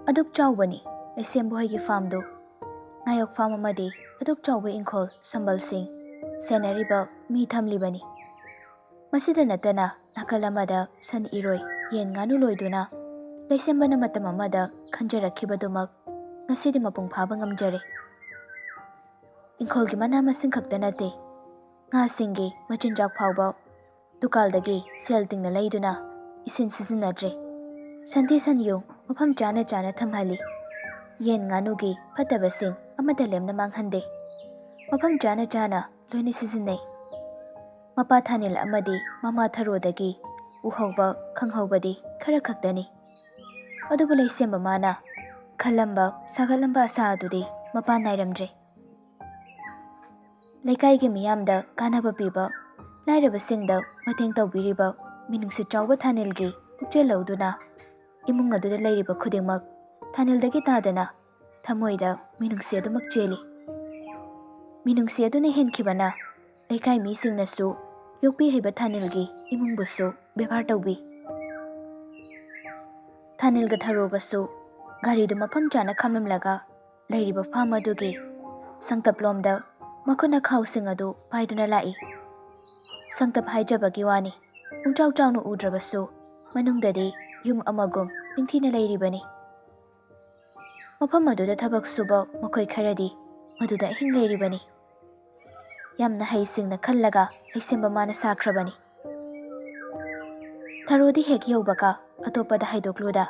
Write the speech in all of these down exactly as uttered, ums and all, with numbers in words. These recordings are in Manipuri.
ꯑꯗꯨꯛ ꯆꯥꯎꯕꯅꯤ ꯂꯩꯁꯦꯝꯕ ꯍꯣꯏꯒꯤ ꯐꯥꯝꯗꯨ꯫ ꯉꯥꯌꯣꯛ ꯐꯥꯝ ꯑꯃꯗꯤ ꯑꯗꯨꯛ ꯆꯥꯎꯕ ꯏꯪꯈꯣꯜ ꯁꯝꯕꯜꯁꯤꯡ ꯁꯦꯟꯅꯔꯤꯕ ꯃꯤ ꯊꯝꯂꯤꯕꯅꯤ꯫ ꯃꯁꯤꯗ ꯅꯠꯇꯅ ꯅꯥꯀꯜ ꯑꯃꯗ ꯁꯟ, ꯏꯔꯣꯏ, ꯌꯦꯟ, ꯉꯥꯅꯨ ꯂꯣꯏꯗꯨꯅ ꯂꯩꯁꯦꯝꯕꯅ ꯃꯇꯝ ꯑꯃꯗ ꯈꯟꯖꯔꯛꯈꯤꯕꯗꯨꯃꯛ ꯉꯁꯤꯗꯤ ꯃꯄꯨꯡ ꯐꯥꯕ ꯉꯝꯖꯔꯦ꯫ ꯏꯪꯈꯣꯜꯒꯤ ꯃꯅꯥ ꯃꯁꯤꯡ ꯈꯛꯇ ꯅꯠꯇꯦ, ꯉꯥꯁꯤꯡꯒꯤ ꯃꯆꯤꯟꯖꯥꯛ ꯐꯥꯎꯕ ꯗꯨꯀꯥꯜꯗꯒꯤ ꯁꯦꯜ ꯇꯤꯡꯅ ꯂꯩꯗꯨꯅ ꯏꯁꯤꯟ ꯁꯤꯖꯤꯟꯅꯗ꯭ꯔꯦ꯫ ꯁꯟꯊꯤ ꯁꯟꯌꯨꯡ ꯃꯐꯝ ꯆꯥꯅ ꯆꯥꯅ ꯊꯝꯍꯜꯂꯤ꯫ ꯌꯦꯟ ꯉꯥꯅꯨꯒꯤ ꯐꯠꯇꯕꯁꯤꯡ ꯑꯃꯠꯇ ꯂꯦꯝꯅ ꯃꯥꯡꯍꯟꯗꯦ꯫ ꯃꯐꯝ ꯆꯥꯅ ꯆꯥꯅ ꯂꯣꯏꯅ ꯁꯤꯖꯤꯟꯅꯩ꯫ ꯃꯄꯥ ꯊꯥꯅꯤꯜ ꯑꯃꯗꯤ ꯃꯃꯥ ꯊꯔꯣꯗꯒꯤ ꯎꯍꯧꯕ ꯈꯪꯍꯧꯕꯗꯤ ꯈꯔ ꯈꯛꯇꯅꯤ꯫ ꯑꯗꯨꯕꯨ ꯂꯩꯁꯦꯝꯕ ꯃꯥꯅ ꯈꯜꯂꯝꯕ ꯁꯥꯒꯠꯂꯝꯕ ꯑꯁꯥ ꯑꯗꯨꯗꯤ ꯃꯄꯥꯟ ꯅꯥꯏꯔꯝꯗ꯭ꯔꯦ꯫ ꯂꯩꯀꯥꯏꯒꯤ ꯃꯤꯌꯥꯝꯗ ꯀꯥꯟꯅꯕ ꯄꯤꯕ, ꯂꯥꯏꯔꯕꯁꯤꯡꯗ ꯃꯇꯦꯡ ꯇꯧꯕꯤꯔꯤꯕ ꯃꯤꯅꯨꯡꯁꯤ ꯆꯥꯎꯕ ꯊꯥꯅꯤꯜꯒꯤ ꯄꯨꯛꯆꯦꯜ ꯂꯧꯗꯨꯅ ꯏꯃꯨꯡ ꯑꯗꯨꯗ ꯂꯩꯔꯤꯕ ꯈꯨꯗꯤꯡꯃꯛ ꯊꯥꯅꯤꯜꯗꯒꯤ ꯇꯥꯗꯅ ꯊꯃꯣꯏꯗ ꯃꯤꯅꯨꯡꯁꯤ ꯑꯗꯨꯃꯛ ꯆꯦꯜꯂꯤ꯫ ꯃꯤꯅꯨꯡꯁꯤ ꯑꯗꯨꯅ ꯍꯦꯟꯈꯤꯕꯅ ꯂꯩꯀꯥꯏ ꯃꯤꯁꯤꯡꯅꯁꯨ ꯌꯣꯛꯄꯤ ꯍꯩꯕ ꯊꯥꯅꯤꯜꯒꯤ ꯏꯃꯨꯡꯕꯨꯁꯨ ꯕꯦꯕꯥꯔ ꯇꯧꯕꯤ꯫ ꯊꯥꯅꯤꯜꯒ ꯊꯔꯣꯒꯁꯨ ꯒꯥꯔꯤꯗꯨ ꯃꯐꯝ ꯆꯥꯅ ꯈꯥꯝꯂꯝꯂꯒ ꯂꯩꯔꯤꯕ ꯐꯥꯝ ꯑꯗꯨꯒꯤ ꯁꯪꯇꯞꯂꯣꯝꯗ ꯃꯈꯨꯠꯅ ꯈꯥꯎꯁꯤꯡ ꯑꯗꯨ ꯄꯥꯏꯗꯨꯅ ꯂꯥꯛꯏ꯫ ꯁꯪꯇꯞ ꯍꯥꯏꯖꯕꯒꯤ ꯋꯥꯅꯤ, ꯄꯨꯡꯆꯥꯎ ꯆꯥꯎꯅ ꯎꯗ꯭ꯔꯕꯁꯨ ꯃꯅꯨꯡꯗꯗꯤ ꯌꯨꯝ ꯑꯃꯒꯨꯝ ꯅꯤꯡꯊꯤꯅ ꯂꯩꯔꯤꯕꯅꯤ꯫ ꯃꯐꯝ ꯑꯗꯨꯗ ꯊꯕꯛ ꯁꯨꯕ ꯃꯈꯣꯏ ꯈꯔꯗꯤ ꯃꯗꯨꯗ ꯑꯍꯤꯡ ꯂꯩꯔꯤꯕꯅꯤ꯫ ꯌꯥꯝꯅ ꯍꯩꯁꯤꯡꯅ ꯈꯜꯂꯒ ꯂꯩꯁꯦꯝꯕ ꯃꯥꯅ ꯁꯥꯈ꯭ꯔꯕꯅꯤ꯫ ꯊꯔꯣꯗꯤ ꯍꯦꯛ ꯌꯧꯕꯒ ꯑꯇꯣꯞꯄꯗ ꯍꯥꯏꯗꯣꯛꯂꯨꯗ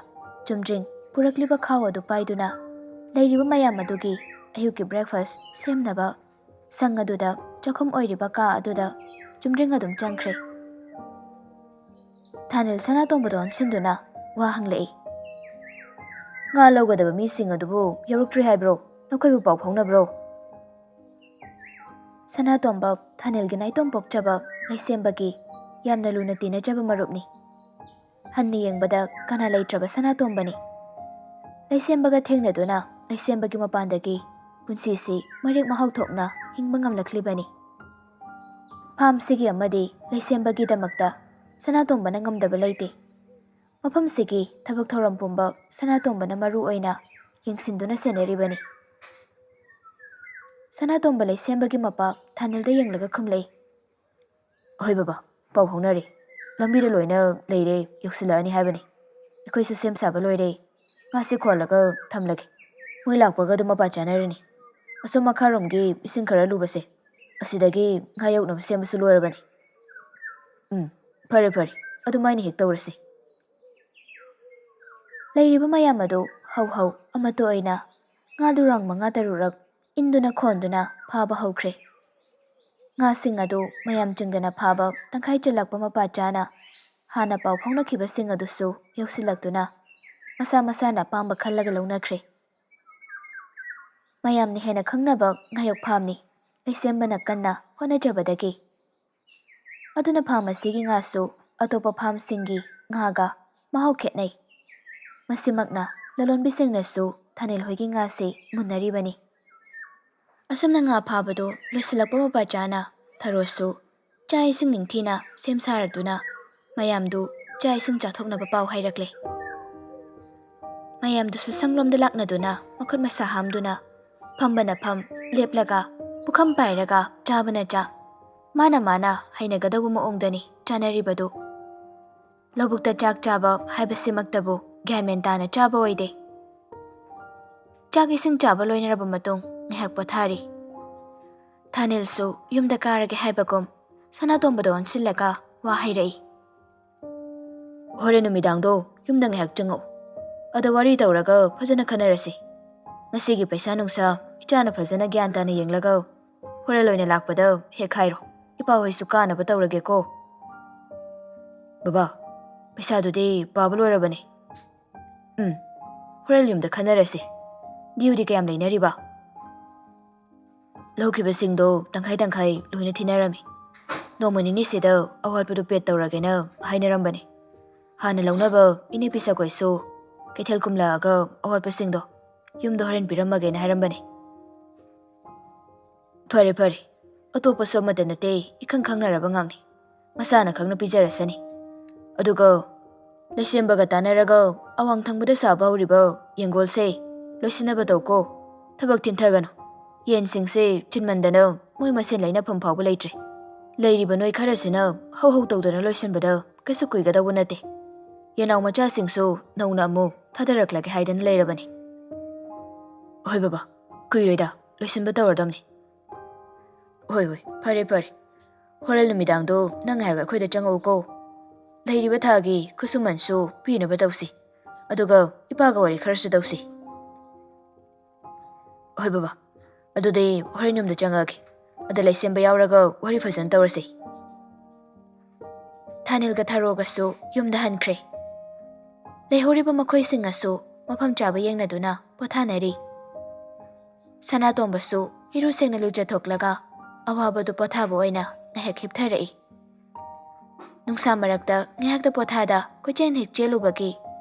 ꯆꯨꯝꯗ꯭ꯔꯤꯡ ꯄꯨꯔꯛꯂꯤꯕ ꯈꯥꯎ ꯑꯗꯨ ꯄꯥꯏꯗꯨꯅ ꯂꯩꯔꯤꯕ ꯃꯌꯥꯝ ꯑꯗꯨꯒꯤ ꯑꯌꯨꯛꯀꯤ breakfast ꯁꯦꯝꯅꯕ ꯁꯪ ꯑꯗꯨꯗ ꯆꯥꯛꯈꯨꯝ ꯑꯣꯏꯔꯤꯕ ꯀꯥ ꯑꯗꯨꯗ ꯆꯨꯝꯗ꯭ꯔꯤꯡ ꯑꯗꯨꯝ ꯆꯪꯈ꯭ꯔꯦ꯫ ꯊꯥꯅꯤꯜ ꯁꯅꯥꯇꯣꯝꯕꯗ ꯑꯣꯟꯁꯤꯟꯗꯨꯅ ꯋꯥ ꯍꯪꯂꯛꯏ꯫ "ꯉꯥ ꯂꯧꯒꯗꯕ ꯃꯤꯁꯤꯡ ꯑꯗꯨꯕꯨ ꯌꯧꯔꯛꯇ꯭ꯔꯤ ꯍꯥꯏꯕ꯭ꯔꯣ? ꯅꯈꯣꯏꯕꯨ ꯄꯥꯎ ꯐꯥꯎꯅꯕ꯭ꯔꯣ?" ꯁꯅꯥꯇꯣꯝꯕ ꯊꯥꯅꯤꯜꯒꯤ ꯅꯥꯏꯇꯣꯝ ꯄꯣꯛꯆꯕ ꯂꯩꯁꯦꯝꯕꯒꯤ ꯌꯥꯝꯅ ꯂꯨꯅ ꯇꯤꯟꯅꯖꯕ ꯃꯔꯨꯞꯅꯤ꯫ ꯍꯟꯅ ꯌꯦꯡꯕꯗ ꯀꯅꯥ ꯂꯩꯇ꯭ꯔꯕ ꯁꯅꯥꯇꯣꯝꯕꯅꯤ꯫ ꯂꯩꯁꯦꯝꯕꯒ ꯊꯦꯡꯅꯗꯨꯅ ꯂꯩꯁꯦꯝꯕꯒꯤ ꯃꯄꯥꯟꯗꯒꯤ ꯄꯨꯟꯁꯤꯁꯤ ꯃꯔꯦꯛ ꯃꯍꯥꯎ ꯊꯣꯛꯅ ꯍꯤꯡꯕ ꯉꯝꯂꯛꯂꯤꯕꯅꯤ꯫ ꯐꯥꯝꯁꯤꯒꯤ ꯑꯃꯗꯤ ꯂꯩꯁꯦꯝꯕꯒꯤꯗꯃꯛꯇ ꯁꯅꯥꯇꯣꯝꯕꯅ ꯉꯝꯗꯕ ꯂꯩꯇꯦ꯫ ꯃꯐꯝꯁꯤꯒꯤ ꯊꯕꯛ ꯊꯧꯔꯝ ꯄꯨꯝꯕ ꯁꯅꯥꯇꯣꯝꯕꯅ ꯃꯔꯨ ꯑꯣꯏꯅ ꯌꯦꯡꯁꯤꯟꯗꯨꯅ ꯁꯦꯟꯅꯔꯤꯕꯅꯤ꯫ ꯁꯅꯥꯇꯣꯝꯕ ꯂꯩꯁꯦꯝꯕꯒꯤ ꯃꯄꯥ ꯊꯥꯅꯤꯜꯗ ꯌꯦꯡꯂꯒ ꯈꯨꯝꯂꯛꯏ꯫ "ꯍꯣꯏ ꯕꯕꯥ, ꯄꯥꯎ ꯐꯥꯎꯅꯔꯦ꯫ ꯂꯝꯕꯤꯗ ꯂꯣꯏꯅ ꯂꯩꯔꯦ, ꯌꯧꯁꯤꯜꯂꯛꯑꯅꯤ ꯍꯥꯏꯕꯅꯤ꯫ ꯑꯩꯈꯣꯏꯁꯨ ꯁꯦꯝ ꯁꯥꯕ ꯂꯣꯏꯔꯦ꯫ ꯉꯥꯁꯤ ꯈꯣꯜꯂꯒ ꯊꯝꯂꯒꯦ꯫ ꯃꯣꯏ ꯂꯥꯛꯄꯒ ꯑꯗꯨꯝ ꯃꯄꯥ ꯆꯥꯅꯔꯅꯤ꯫ ꯑꯁꯣꯝ ꯃꯈꯥꯔꯣꯝꯒꯤ ꯏꯁꯤꯡ ꯈꯔ ꯂꯨꯕꯁꯦ, ꯑꯁꯤꯗꯒꯤ ꯉꯥ ꯌꯣꯛꯅꯕ ꯁꯦꯝꯕꯁꯨ ꯂꯣꯏꯔꯕꯅꯤ꯫" "ꯎꯝ, ꯐꯔꯦ ꯐꯔꯦ, ꯑꯗꯨꯃꯥꯏꯅ ꯍꯦꯛ ꯇꯧꯔꯁꯤ꯫" ꯂꯩꯔꯤꯕ ꯃꯌꯥꯝ ꯑꯗꯨ ꯍꯧ ꯍꯧ ꯑꯃꯠꯇ ꯑꯣꯏꯅ ꯉꯥꯗꯨ ꯔꯥꯎꯟ ꯃꯉꯥ ꯇꯔꯨꯛꯔꯛ ꯏꯟꯗꯨꯅ ꯈꯣꯟꯗꯨꯅ ꯐꯥꯕ ꯍꯧꯈ꯭ꯔꯦ꯫ ꯉꯥꯁꯤꯡ ꯑꯗꯨ ꯃꯌꯥꯝ ꯆꯪꯗꯅ ꯐꯥꯕ ꯇꯪꯈꯥꯏ ꯆꯜꯂꯛꯄ ꯃꯄꯥ ꯆꯥꯅ ꯍꯥꯟꯅ ꯄꯥꯎ ꯐꯥꯎꯅꯈꯤꯕꯁꯤꯡ ꯑꯗꯨꯁꯨ ꯌꯧꯁꯤꯜꯂꯛꯇꯨꯅ ꯃꯁꯥ ꯃꯁꯥꯅ ꯑꯄꯥꯝꯕ ꯈꯜꯂꯒ ꯂꯧꯅꯈ꯭ꯔꯦ꯫ ꯃꯌꯥꯝꯅ ꯍꯦꯟꯅ ꯈꯪꯅꯕ ꯉꯥꯌꯣꯛ ꯐꯥꯝꯅꯤ꯫ ꯂꯩꯁꯦꯝꯕꯅ ꯀꯟꯅ ꯍꯣꯠꯅꯖꯕꯗꯒꯤ ꯑꯗꯨꯅ ꯐꯥꯝ ꯑꯁꯤꯒꯤ ꯉꯥꯁꯨ ꯑꯇꯣꯞꯄ ꯐꯥꯝꯁꯤꯡꯒꯤ ꯉꯥꯒ ꯃꯍꯥꯎ ꯈꯦꯠꯅꯩ꯫ ꯃꯁꯤꯃꯛꯅ ꯂꯂꯣꯟꯕꯤꯁꯤꯡꯅꯁꯨ ꯊꯥꯅꯤꯜ ꯍꯣꯏꯒꯤ ꯉꯥꯁꯤ ꯃꯨꯟꯅꯔꯤꯕꯅꯤ꯫ ꯑꯁꯨꯝꯅ ꯉꯥ ꯐꯥꯕꯗꯨ ꯂꯣꯏꯁꯤꯜꯂꯛꯄ ꯃꯄꯥ ꯆꯥꯅ ꯊꯔꯣꯁꯨ ꯆꯥꯛ ꯏꯁꯤꯡ ꯅꯤꯡꯊꯤꯅ ꯁꯦꯝ ꯁꯥꯔꯗꯨꯅ ꯃꯌꯥꯝꯗꯨ ꯆꯥꯛ ꯏꯁꯤꯡ ꯆꯥꯊꯣꯛꯅꯕ ꯄꯥꯎ ꯍꯥꯏꯔꯛꯂꯦ꯫ ꯃꯌꯥꯝꯗꯨꯁꯨ ꯁꯪꯂꯣꯝꯗ ꯂꯥꯛꯅꯗꯨꯅ ꯃꯈꯨꯠ ꯃꯁꯥ ꯍꯥꯝꯗꯨꯅ ꯐꯝꯕꯅ ꯐꯝ, ꯂꯦꯞꯂꯒ ꯄꯨꯈꯝ ꯄꯥꯏꯔꯒ ꯆꯥꯕꯅ ꯆꯥ, ꯃꯥꯅ ꯃꯥꯅ ꯍꯩꯅꯒꯗꯧꯕ ꯃꯑꯣꯡꯗꯅꯤ ꯆꯥꯅꯔꯤꯕꯗꯨ꯫ ꯂꯧꯕꯨꯛꯇ ꯆꯥꯛ ꯆꯥꯕ ꯍꯥꯏꯕꯁꯤꯃꯛꯇꯕꯨ ꯒ꯭ꯌꯥꯟ ꯃꯦꯟ ꯇꯥꯅ ꯆꯥꯕ ꯑꯣꯏꯗꯦ꯫ ꯆꯥꯛ ꯏꯁꯤꯡ ꯆꯥꯕ ꯂꯣꯏꯅꯔꯕ ꯃꯇꯨꯡ ꯉꯥꯏꯍꯥꯛ ꯄꯣꯊꯥꯔꯤ꯫ ꯊꯥꯅꯤꯜꯁꯨ ꯌꯨꯝꯗ ꯀꯥꯔꯒꯦ ꯍꯥꯏꯕꯒꯨꯝ ꯁꯅꯥꯇꯣꯝꯕꯗ ꯑꯣꯟꯁꯤꯜꯂꯒ ꯋꯥ ꯍꯥꯏꯔꯛꯏ꯫ "ꯍꯣꯔꯦꯟ ꯅꯨꯃꯤꯗꯥꯡꯗꯣ ꯌꯨꯝꯗ ꯉꯥꯏꯍꯥꯛ ꯆꯪꯉꯛꯎ꯫ ꯑꯗ ꯋꯥꯔꯤ ꯇꯧꯔꯒ ꯐꯖꯅ ꯈꯟꯅꯔꯁꯤ꯫ ꯉꯁꯤꯒꯤ ꯄꯩꯁꯥ ꯅꯨꯡꯁꯥ ꯏꯆꯥꯅ ꯐꯖꯅ ꯒ꯭ꯌꯥꯟ ꯇꯥꯅ ꯌꯦꯡꯂꯒ ꯍꯣꯔꯦꯟ ꯂꯣꯏꯅ ꯂꯥꯛꯄꯗ ꯍꯦꯛ ꯍꯥꯏꯔꯣ꯫ ꯏꯄꯥ ꯍꯣꯏꯁꯨ ꯀꯥꯅꯕ ꯇꯧꯔꯒꯦꯀꯣ꯫" "ꯕꯕꯥ, ꯄꯩꯁꯥꯗꯨꯗꯤ ꯄꯥꯕ ꯂꯣꯏꯔꯕꯅꯤ꯫" "ꯎꯝ, ꯍꯣꯔꯦꯟ ꯌꯨꯝꯗ ꯈꯟꯅꯔꯁꯤ꯫ ꯗ꯭ꯌꯨꯗꯤ ꯀꯌꯥꯝ ꯂꯩꯅꯔꯤꯕ?" "ꯂꯧꯈꯤꯕꯁꯤꯡꯗꯣ ꯇꯪꯈꯥꯏ ꯇꯪꯈꯥꯏ ꯂꯣꯏꯅ ꯊꯤꯅꯔꯝꯃꯤ꯫ ꯅꯣꯡꯃ ꯅꯤꯅꯤꯁꯤꯗ ꯑꯋꯥꯠꯄꯗꯨ ꯄꯦꯠ ꯇꯧꯔꯒꯦꯅ ꯍꯥꯏꯅꯔꯝꯕꯅꯤ꯫ ꯍꯥꯟꯅ ꯂꯧꯅꯕ ꯏꯅꯦ ꯄꯤꯁꯛꯈꯣꯏꯁꯨ ꯀꯩꯊꯦꯜ ꯀꯨꯝꯂꯛꯑꯒ ꯑꯋꯥꯠꯄꯁꯤꯡꯗꯣ ꯌꯨꯝꯗ ꯍꯣꯔꯦꯟ ꯄꯤꯔꯝꯃꯒꯦꯅ ꯍꯥꯏꯔꯝꯕꯅꯤ꯫" "ꯐꯔꯦ ꯐꯔꯦ, ꯑꯇꯣꯞꯄꯁꯨ ꯑꯃꯠꯇ ꯅꯠꯇꯦ, ꯏꯈꯪ ꯈꯪꯅꯔꯕ ꯉꯥꯛꯅꯤ꯫ ꯃꯁꯥꯅ ꯈꯪꯅ ꯄꯤꯖꯔꯁꯅꯤ꯫ ꯑꯗꯨꯒ ꯂꯩꯁꯦꯝꯕꯒ ꯇꯥꯟꯅꯔꯒ ꯑꯋꯥꯡ ꯊꯪꯕꯗ ꯁꯥꯕ ꯍꯧꯔꯤꯕ ꯌꯦꯡꯒꯣꯜꯁꯦ ꯂꯣꯏꯁꯤꯟꯅꯕ ꯇꯧꯀꯣ꯫ ꯊꯕꯛ ꯊꯤꯟꯊꯒꯅꯨ꯫ ꯌꯦꯟꯁꯤꯡꯁꯦ ꯆꯤꯟꯃꯟꯗꯅ ꯃꯣꯏ ꯃꯁꯦꯟ ꯂꯩꯅꯐꯝ ꯐꯥꯎꯕ ꯂꯩꯇ꯭ꯔꯦ꯫ ꯂꯩꯔꯤꯕ ꯅꯣꯏ ꯈꯔꯁꯤꯅ ꯍꯧ ꯍꯧ ꯇꯧꯗꯅ ꯂꯣꯏꯁꯤꯟꯕꯗ ꯀꯩꯁꯨ ꯀꯨꯏꯒꯗꯧꯕ ꯅꯠꯇꯦ꯫ ꯌꯦꯅꯥꯎ ꯃꯆꯥꯁꯤꯡꯁꯨ ꯅꯧꯅ ꯑꯃꯨꯛ ꯊꯥꯗꯔꯛꯂꯒꯦ ꯍꯥꯏꯗꯅ ꯂꯩꯔꯕꯅꯤ꯫ ꯍꯣꯏ ꯕꯕꯥ, ꯀꯨꯏꯔꯣꯏꯗ, ꯂꯣꯏꯁꯤꯟꯕ ꯇꯧꯔꯗꯝꯅꯤ꯫ ꯍꯣꯏ ꯍꯣꯏ, ꯐꯔꯦ ꯐꯔꯦ꯫ ꯍꯣꯔꯦꯟ ꯅꯨꯃꯤꯗꯥꯡꯗꯣ ꯅꯪ ꯉꯥꯏꯍꯥꯛ ꯑꯩꯈꯣꯏꯗ ꯆꯪꯉꯛꯎꯀꯣ꯫ ꯂꯩꯔꯤꯕ ꯊꯥꯒꯤ ꯈꯨꯠꯁꯨꯃꯟꯁꯨ ꯄꯤꯅꯕ ꯇꯧꯁꯤ꯫ ꯑꯗꯨꯒ ꯏꯄꯥꯒ ꯋꯥꯔꯤ ꯈꯔꯁꯨ ꯇꯧꯁꯤ꯫ ꯍꯣꯏ ꯕꯕꯥ, ꯑꯗꯨꯗꯤ ꯍꯣꯔꯦꯟ ꯌꯨꯝꯗ ꯆꯪꯉꯛꯑꯒꯦ꯫ ꯑꯗ ꯂꯩꯁꯦꯝꯕ ꯌꯥꯎꯔꯒ ꯋꯥꯔꯤ ꯐꯖꯅ ꯇꯧꯔꯁꯤ꯫ ꯊꯥꯅꯤꯜꯒ ꯊꯔꯣꯒꯁꯨ ꯌꯨꯝꯗ ꯍꯟꯈ꯭ꯔꯦ꯫ ꯂꯩꯍꯧꯔꯤꯕ ꯃꯈꯣꯏꯁꯤꯡ ꯑꯁꯨ ꯃꯐꯝ ꯆꯥꯕ ꯌꯦꯡꯅꯗꯨꯅ ꯄꯣꯊꯥꯅꯔꯤ꯫ ꯁꯅꯥꯇꯣꯝꯕꯁꯨ ꯏꯔꯨ ꯁꯦꯡꯅ ꯂꯨꯖꯊꯣꯛꯂꯒ ꯑꯋꯥꯕꯗꯨ ꯄꯣꯊꯥꯕ ꯑꯣꯏꯅ ꯉꯥꯏꯍꯥꯛ ꯍꯤꯞꯊꯔꯛꯏ꯫ ꯅꯨꯡꯁꯥ ꯃꯔꯛꯇ ꯉꯥꯏꯍꯥꯛꯇ ꯄꯣꯊꯥꯗ ꯀꯣꯏꯆꯦꯟ ꯍꯦꯛ ꯆꯦꯜꯂꯨꯕꯒꯤ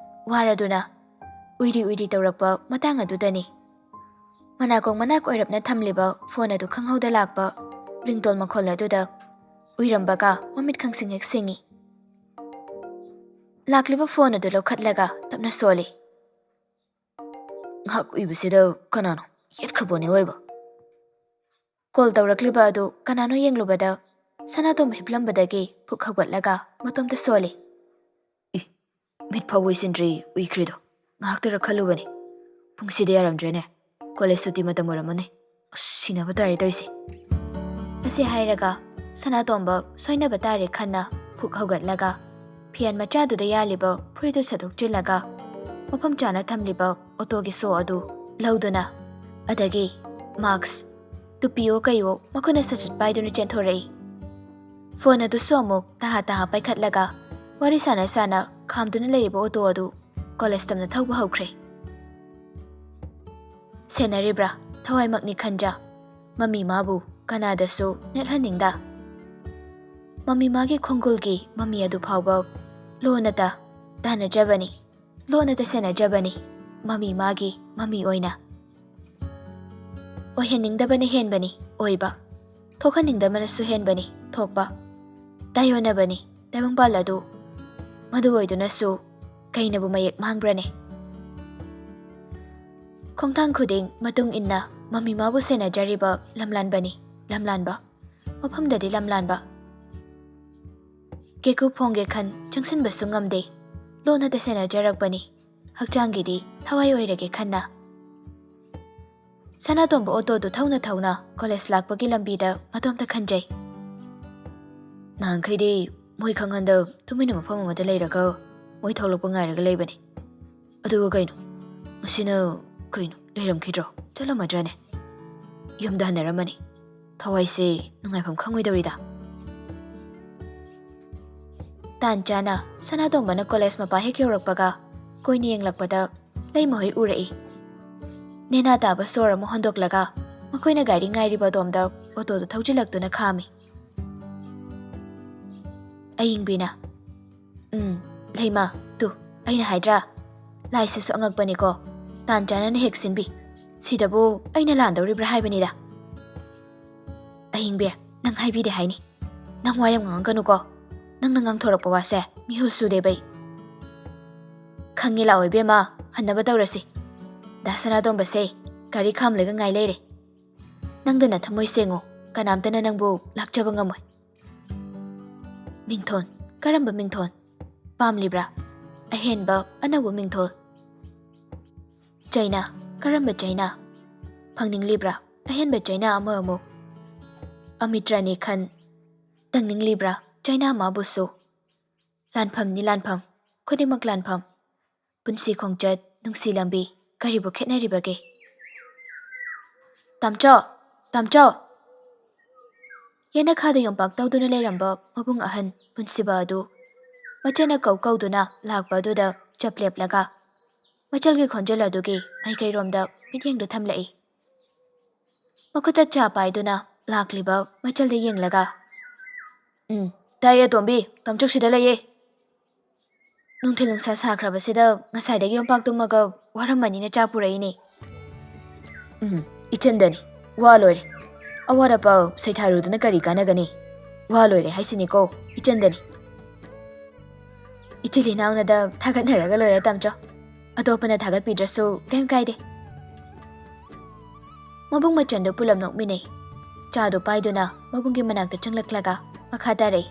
ꯋꯥꯔꯗꯨꯅ ꯎꯏꯔꯤ ꯎꯏꯔꯤ ꯇꯧꯔꯛꯄ ꯃꯇꯥꯡ ꯑꯗꯨꯗꯅꯤ꯫ ꯃꯅꯥꯀꯣꯡ ꯃꯅꯥꯛ ꯑꯣꯏꯔꯞꯅ ꯊꯝꯂꯤꯕ ꯐꯣꯟ ꯑꯗꯨ ꯈꯪꯍꯧꯗ ꯂꯥꯛꯄ ꯔꯤꯡꯇꯣꯟ ꯃꯈꯣꯜ ꯑꯗꯨꯗ ꯎꯏꯔꯝꯕꯒ ꯃꯃꯤꯠ ꯈꯪꯁꯤꯡ ꯍꯦꯛ ꯁꯤꯡꯏ꯫ ꯂꯥꯛꯂꯤꯕ ꯐꯣꯟ ꯑꯗꯨ ꯂꯧꯈꯠꯂꯒ ꯇꯞꯅ ꯁꯣꯜꯂꯤ꯫ ꯉꯥꯏꯍꯥꯛ ꯎꯏꯕꯁꯤꯗ ꯀꯅꯥꯅꯣ ꯌꯦꯠꯈ꯭ꯔꯕꯣꯅꯦ ꯑꯣꯏꯕ? ꯀꯣꯜ ꯇꯧꯔꯛꯂꯤꯕ ꯑꯗꯨ ꯀꯅꯥꯅꯣ ꯌꯦꯡꯂꯨꯕꯗ ꯁꯅꯥꯇꯣꯝꯕ ꯍꯤꯞꯂꯝꯕꯗꯒꯤ ꯄꯨꯛ ꯍꯧꯒꯠꯂꯒ ꯃꯇꯣꯝꯇ ꯁꯣꯜꯂꯤ꯫ ꯏ, ꯃꯤꯠ ꯐꯥꯎ ꯎꯏꯁꯤꯟꯗ꯭ꯔꯤ ꯎꯏꯈ꯭ꯔꯤꯗꯣ꯫ ꯉꯥꯏꯍꯥꯛꯇꯔ ꯈꯜꯂꯨꯕꯅꯤ꯫ ꯄꯨꯡꯁꯤꯗꯤ ꯌꯥꯔꯝꯗ꯭ꯔꯦꯅꯦ꯫ ꯀꯣꯂꯦꯖ ꯁꯨꯇꯤ ꯃꯇꯝ ꯑꯣꯏꯔꯝꯃꯅꯤ꯫ ꯑꯁ, ꯁꯤꯅꯕ ꯇꯥꯔꯦ ꯇꯧꯔꯤꯁꯦ꯫ ꯑꯁꯤ ꯍꯥꯏꯔꯒ ꯁꯅꯥꯇꯣꯝꯕ ꯁꯣꯏꯅꯕ ꯇꯥꯔꯦ ꯈꯟꯅ ꯄꯨꯛ ꯍꯧꯒꯠꯂꯒ ꯐꯤꯌꯥꯟ ꯃꯆꯥꯗꯨꯗ ꯌꯥꯜꯂꯤꯕ ꯐꯨꯔꯤꯠꯇꯨ ꯁꯠꯇꯣꯛꯆꯤꯜꯂꯒ ꯃꯐꯝ ꯆꯥꯅ ꯊꯝꯂꯤꯕ ꯑꯣꯇꯣꯒꯤ ꯁꯣ ꯑꯗꯨ ꯂꯧꯗꯨꯅ ꯑꯗꯒꯤ ꯃꯥꯛꯁ, ꯇꯨꯄꯤꯌꯣ ꯀꯩꯌꯣ ꯃꯈꯨꯠꯅ ꯁꯠ ꯁꯠ ꯄꯥꯏꯗꯨꯅ ꯆꯦꯟꯊꯣꯔꯛꯏ꯫ ꯐꯣꯟ ꯑꯗꯨꯁꯨ ꯑꯃꯨꯛ ꯇꯍꯥ ꯇꯍꯥ ꯄꯥꯏꯈꯠꯂꯒ ꯋꯥꯔꯤ ꯁꯥꯟꯅ ꯁꯥꯟꯅ ꯈꯥꯝꯗꯨꯅ ꯂꯩꯔꯤꯕ ꯑꯣꯇꯣ ꯑꯗꯨ ꯀꯣꯂꯦꯖ ꯇꯝꯅ ꯊꯧꯕ ꯍꯧꯈ꯭ꯔꯦ꯫ ꯁꯦꯟꯅꯔꯤꯕ꯭ꯔꯥ? ꯊꯋꯥꯏꯃꯛꯅꯤ ꯈꯟꯖ꯫ ꯃꯃꯤ ꯃꯥꯕꯨ ꯀꯅꯥꯗꯁꯨ ꯅꯦꯠꯍꯟꯅꯤꯡꯗ꯫ ꯃꯃꯤ ꯃꯥꯒꯤ ꯈꯣꯡꯒꯨꯜꯒꯤ ꯃꯃꯤ ꯑꯗꯨ ꯐꯥꯎꯕ ꯂꯣꯟꯅꯇ ꯇꯥꯟꯅꯖꯕꯅꯤ, ꯂꯣꯟꯅꯇ ꯁꯦꯟꯅꯖꯕꯅꯤ꯫ ꯃꯃꯤ ꯃꯥꯒꯤ ꯃꯃꯤ ꯑꯣꯏꯅ꯫ ꯑꯣꯏꯍꯟꯅꯤꯡꯗꯕꯅ ꯍꯦꯟꯕꯅꯤ ꯑꯣꯏꯕ, ꯊꯣꯛꯍꯟꯅꯤꯡꯗꯕꯅꯁꯨ ꯍꯦꯟꯕꯅꯤ ꯊꯣꯛꯄ꯫ ꯇꯥꯏꯌꯣꯟꯅꯕꯅꯤ ꯇꯥꯏꯕꯪꯄꯥꯜ ꯑꯗꯨ꯫ ꯃꯗꯨ ꯑꯣꯏꯗꯨꯅꯁꯨ ꯀꯩꯅꯕꯨ ꯃꯌꯦꯛ ꯃꯥꯡꯕ꯭ꯔꯅꯦ? ꯈꯣꯡꯊꯥꯡ ꯈꯨꯗꯤꯡ ꯃꯇꯨꯡ ꯏꯟꯅ ꯃꯃꯤꯃꯥꯕꯨ ꯁꯦꯟꯅꯖꯔꯤꯕ ꯂꯝꯂꯥꯟꯕꯅꯤ, ꯂꯝꯂꯥꯟꯕ꯫ ꯃꯐꯝꯗꯗꯤ ꯂꯝꯂꯥꯟꯕ꯫ ꯀꯦꯀꯨ ꯐꯣꯡꯒꯦ ꯈꯟ ꯆꯪꯁꯤꯟꯕꯁꯨ ꯉꯝꯗꯦ꯫ ꯂꯣꯟꯅ ꯁꯦꯟꯅꯖꯔꯛꯄꯅꯤ꯫ ꯍꯛꯆꯥꯡꯒꯤꯗꯤ ꯊꯋꯥꯏ ꯑꯣꯏꯔꯒꯦ ꯈꯟꯅ꯫ ꯁꯅꯥꯇꯣꯝꯕ ꯑꯣꯇꯣꯗꯨ ꯊꯧꯅ ꯊꯧꯅ ꯀꯣꯂꯦꯖ ꯂꯥꯛꯄꯒꯤ ꯂꯝꯕꯤꯗ ꯃꯇꯣꯝꯇ ꯈꯟꯖꯩ꯫ ꯅꯍꯥꯟꯈꯩꯗꯤ ꯃꯣꯏ ꯈꯪꯍꯟꯗ ꯇꯨꯃꯤꯟꯅ ꯃꯐꯝ ꯑꯃꯗ ꯂꯩꯔꯒ ꯃꯣꯏ ꯊꯣꯛꯂꯛꯄ ꯉꯥꯏꯔꯒ ꯂꯩꯕꯅꯤ꯫ ꯑꯗꯨꯒ ꯀꯩꯅꯣ? ꯉꯁꯤꯅ ꯀꯩꯅꯣ? ꯂꯩꯔꯝꯈꯤꯗ꯭ꯔꯣ? ꯆꯠꯂꯝꯃꯗ꯭ꯔꯅꯦ? ꯌꯨꯝꯗ ꯍꯟꯅꯔꯝꯃꯅꯤ꯫ ꯊꯋꯥꯏꯁꯦ ꯅꯨꯡꯉꯥꯏꯐꯝ ꯈꯪꯉꯣꯏꯗꯧꯔꯤꯗ꯫ ꯇꯥꯟ ꯆꯥꯅ ꯁꯅꯥꯇꯣꯝꯕꯅ ꯀꯣꯂꯦꯖ ꯃꯄꯥ ꯍꯦꯛ ꯌꯧꯔꯛꯄꯒ ꯀꯣꯏꯅ ꯌꯦꯡꯂꯛꯄꯗ ꯂꯩꯃꯍꯣꯏ ꯎꯔꯛꯏ꯫ ꯅꯦꯅꯥ ꯇꯥꯕ ꯁꯣꯔ ꯑꯃ ꯍꯣꯟꯗꯣꯛꯂꯒ ꯃꯈꯣꯏꯅ ꯒꯥꯔꯤ ꯉꯥꯏꯔꯤꯕ ꯑꯗꯣꯝꯗ ꯑꯣꯇꯣꯗꯨ ꯊꯧꯖꯤꯜꯂꯛꯇꯨꯅ ꯈꯥꯝꯃꯤ꯫ ꯑꯌꯤꯡꯕꯤꯅ, "ꯎꯝ, ꯂꯩꯃ, ꯇꯨ, ꯑꯩꯅ ꯍꯥꯏꯗ꯭ꯔꯥ? ꯂꯥꯏꯁꯤꯁꯨ ꯑꯉꯛꯄꯅꯤꯀꯣ, ꯇꯥꯟ ꯆꯥꯅꯅ ꯍꯦꯛ ꯁꯤꯟꯕꯤ꯫ ꯁꯤꯗꯕꯨ ꯑꯩꯅ ꯂꯥꯟꯗꯧꯔꯤꯕ꯭ꯔꯥ ꯍꯥꯏꯕꯅꯤꯗ꯫ ꯑꯍꯤꯡꯕꯤ, ꯅꯪ ꯍꯥꯏꯕꯤꯗꯦ ꯍꯥꯏꯅꯤ꯫ ꯅꯪ ꯋꯥ ꯌꯥꯝ ꯉꯥꯡꯉꯛꯀꯅꯨꯀꯣ꯫ ꯅꯪꯅ ꯉꯥꯡꯊꯣꯔꯛꯄ ꯋꯥꯁꯦ ꯃꯤꯍꯨꯜ ꯁꯨꯗꯦꯕꯩ꯫ ꯈꯪꯉꯦ, ꯂꯥꯛꯑꯣ ꯏꯕꯦꯝꯃ, ꯍꯟꯅꯕ ꯇꯧꯔꯁꯤ꯫ ꯗꯥ ꯁꯅꯥꯇꯣꯝꯕꯁꯦ ꯒꯥꯔꯤ ꯈꯥꯝꯂꯒ ꯉꯥꯏ ꯂꯩꯔꯦ꯫ ꯅꯪꯗꯅ ꯊꯃꯣꯏ ꯁꯦꯡꯉꯨ, ꯀꯅꯥꯝꯇꯅ ꯅꯪꯕꯨ ꯂꯥꯛꯆꯕ ꯉꯝꯃꯣꯏ꯫" ꯃꯤꯡꯊꯣꯟ, ꯀꯔꯝꯕ ꯃꯤꯡꯊꯣꯟ? ꯄꯥꯝꯂꯤꯕ꯭ꯔꯥ? ꯑꯍꯦꯟꯕ ꯑꯅꯧꯕ ꯃꯤꯡꯊꯣꯜ꯫ ꯆꯩꯅꯥ, ꯀꯔꯝꯕ ꯆꯩꯅꯥ? ꯐꯪꯅꯤꯡꯂꯤꯕ꯭ꯔꯥ? ꯑꯍꯦꯟꯕ ꯆꯩꯅꯥ ꯑꯃ ꯑꯃꯨꯛ꯫ ꯑꯃꯤꯇ꯭ꯔꯅꯤ ꯈꯟ, ꯇꯪꯅꯤꯡꯂꯤꯕ꯭ꯔꯥ? ꯆꯩꯅꯥ ꯃꯥꯕꯨꯁꯨ꯫ ꯂꯥꯟꯐꯝꯅꯤ ꯂꯥꯟꯐꯝ, ꯈꯨꯗꯤꯡꯃꯛ ꯂꯥꯟꯐꯝ꯫ ꯄꯨꯟꯁꯤ ꯈꯣꯡꯆꯠ, ꯅꯨꯡꯁꯤ ꯂꯝꯕꯤ, ꯀꯔꯤꯕꯨ ꯈꯦꯠꯅꯔꯤꯕꯒꯦ? "ꯇꯥꯝꯆꯧ! ꯇꯥꯝꯆꯧ!" ꯌꯦꯅꯈꯥꯗ ꯌꯣꯝꯄꯥꯛ ꯇꯧꯗꯨꯅ ꯂꯩꯔꯝꯕ ꯃꯕꯨꯡ ꯑꯍꯟ ꯄꯨꯟꯁꯤꯕ ꯑꯗꯨ ꯃꯆꯦꯅ ꯀꯧ ꯀꯧꯗꯨꯅ ꯂꯥꯛꯄ ꯑꯗꯨꯗ ꯆꯞ ꯂꯦꯞꯂꯒ ꯃꯆꯜꯒꯤ ꯈꯣꯟꯖꯦꯜ ꯑꯗꯨꯒꯤ ꯃꯥꯏꯀꯩꯔꯣꯝꯗ ꯃꯤꯠꯌꯦꯡꯗꯨ ꯊꯝꯂꯛꯏ꯫ ꯃꯈꯨꯠꯇ ꯆꯥ ꯄꯥꯏꯗꯨꯅ ꯂꯥꯛꯂꯤꯕ ꯃꯆꯜꯗ ꯌꯦꯡꯂꯒ, "ꯎꯝ, ꯇꯥꯏꯌꯦ ꯇꯣꯝꯕꯤ, ꯇꯥꯝꯆꯧ ꯁꯤꯗ ꯂꯩꯌꯦ꯫ ꯅꯨꯡꯊꯤꯜ ꯅꯨꯡꯁꯥ ꯁꯥꯈ꯭ꯔꯕꯁꯤꯗ ꯉꯁꯥꯏꯗꯒꯤ ꯌꯣꯝꯄꯥꯛ ꯇꯨꯝꯃꯒ ꯋꯥꯔꯝꯃꯅꯤꯅ ꯆꯥ ꯄꯨꯔꯛꯏꯅꯦ꯫" "ꯎꯝ, ꯏꯆꯟꯗꯅꯤ꯫ ꯋꯥ ꯂꯣꯏꯔꯦ꯫ ꯑꯋꯥꯠ ꯑꯄꯥ ꯁꯩꯊꯥꯔꯨꯗꯅ ꯀꯔꯤ ꯀꯥꯟꯅꯒꯅꯤ? ꯋꯥ ꯂꯣꯏꯔꯦ ꯍꯥꯏꯁꯤꯅꯤꯀꯣ, ꯏꯆꯟꯗꯅꯤ꯫" ꯏꯆꯤꯜ ꯏꯅꯥꯎꯅꯗ ꯊꯥꯒꯠꯅꯔꯒ ꯂꯣꯏꯔꯦ, ꯇꯥꯃꯣꯆꯧ꯫ ꯑꯇꯣꯞꯄꯅ ꯊꯥꯒꯠꯄꯤꯗ꯭ꯔꯁꯨ ꯀꯩꯝ ꯀꯥꯏꯗꯦ꯫ ꯃꯕꯨꯡ ꯃꯆꯟꯗꯨ ꯄꯨꯂꯞ ꯅꯣꯛꯃꯤꯟꯅꯩ꯫ ꯆꯥꯗꯨ ꯄꯥꯏꯗꯨꯅ ꯃꯕꯨꯡꯒꯤ ꯃꯅꯥꯛꯇ ꯆꯪꯂꯛꯂꯒ ꯃꯈꯥ ꯇꯥꯔꯛꯏ꯫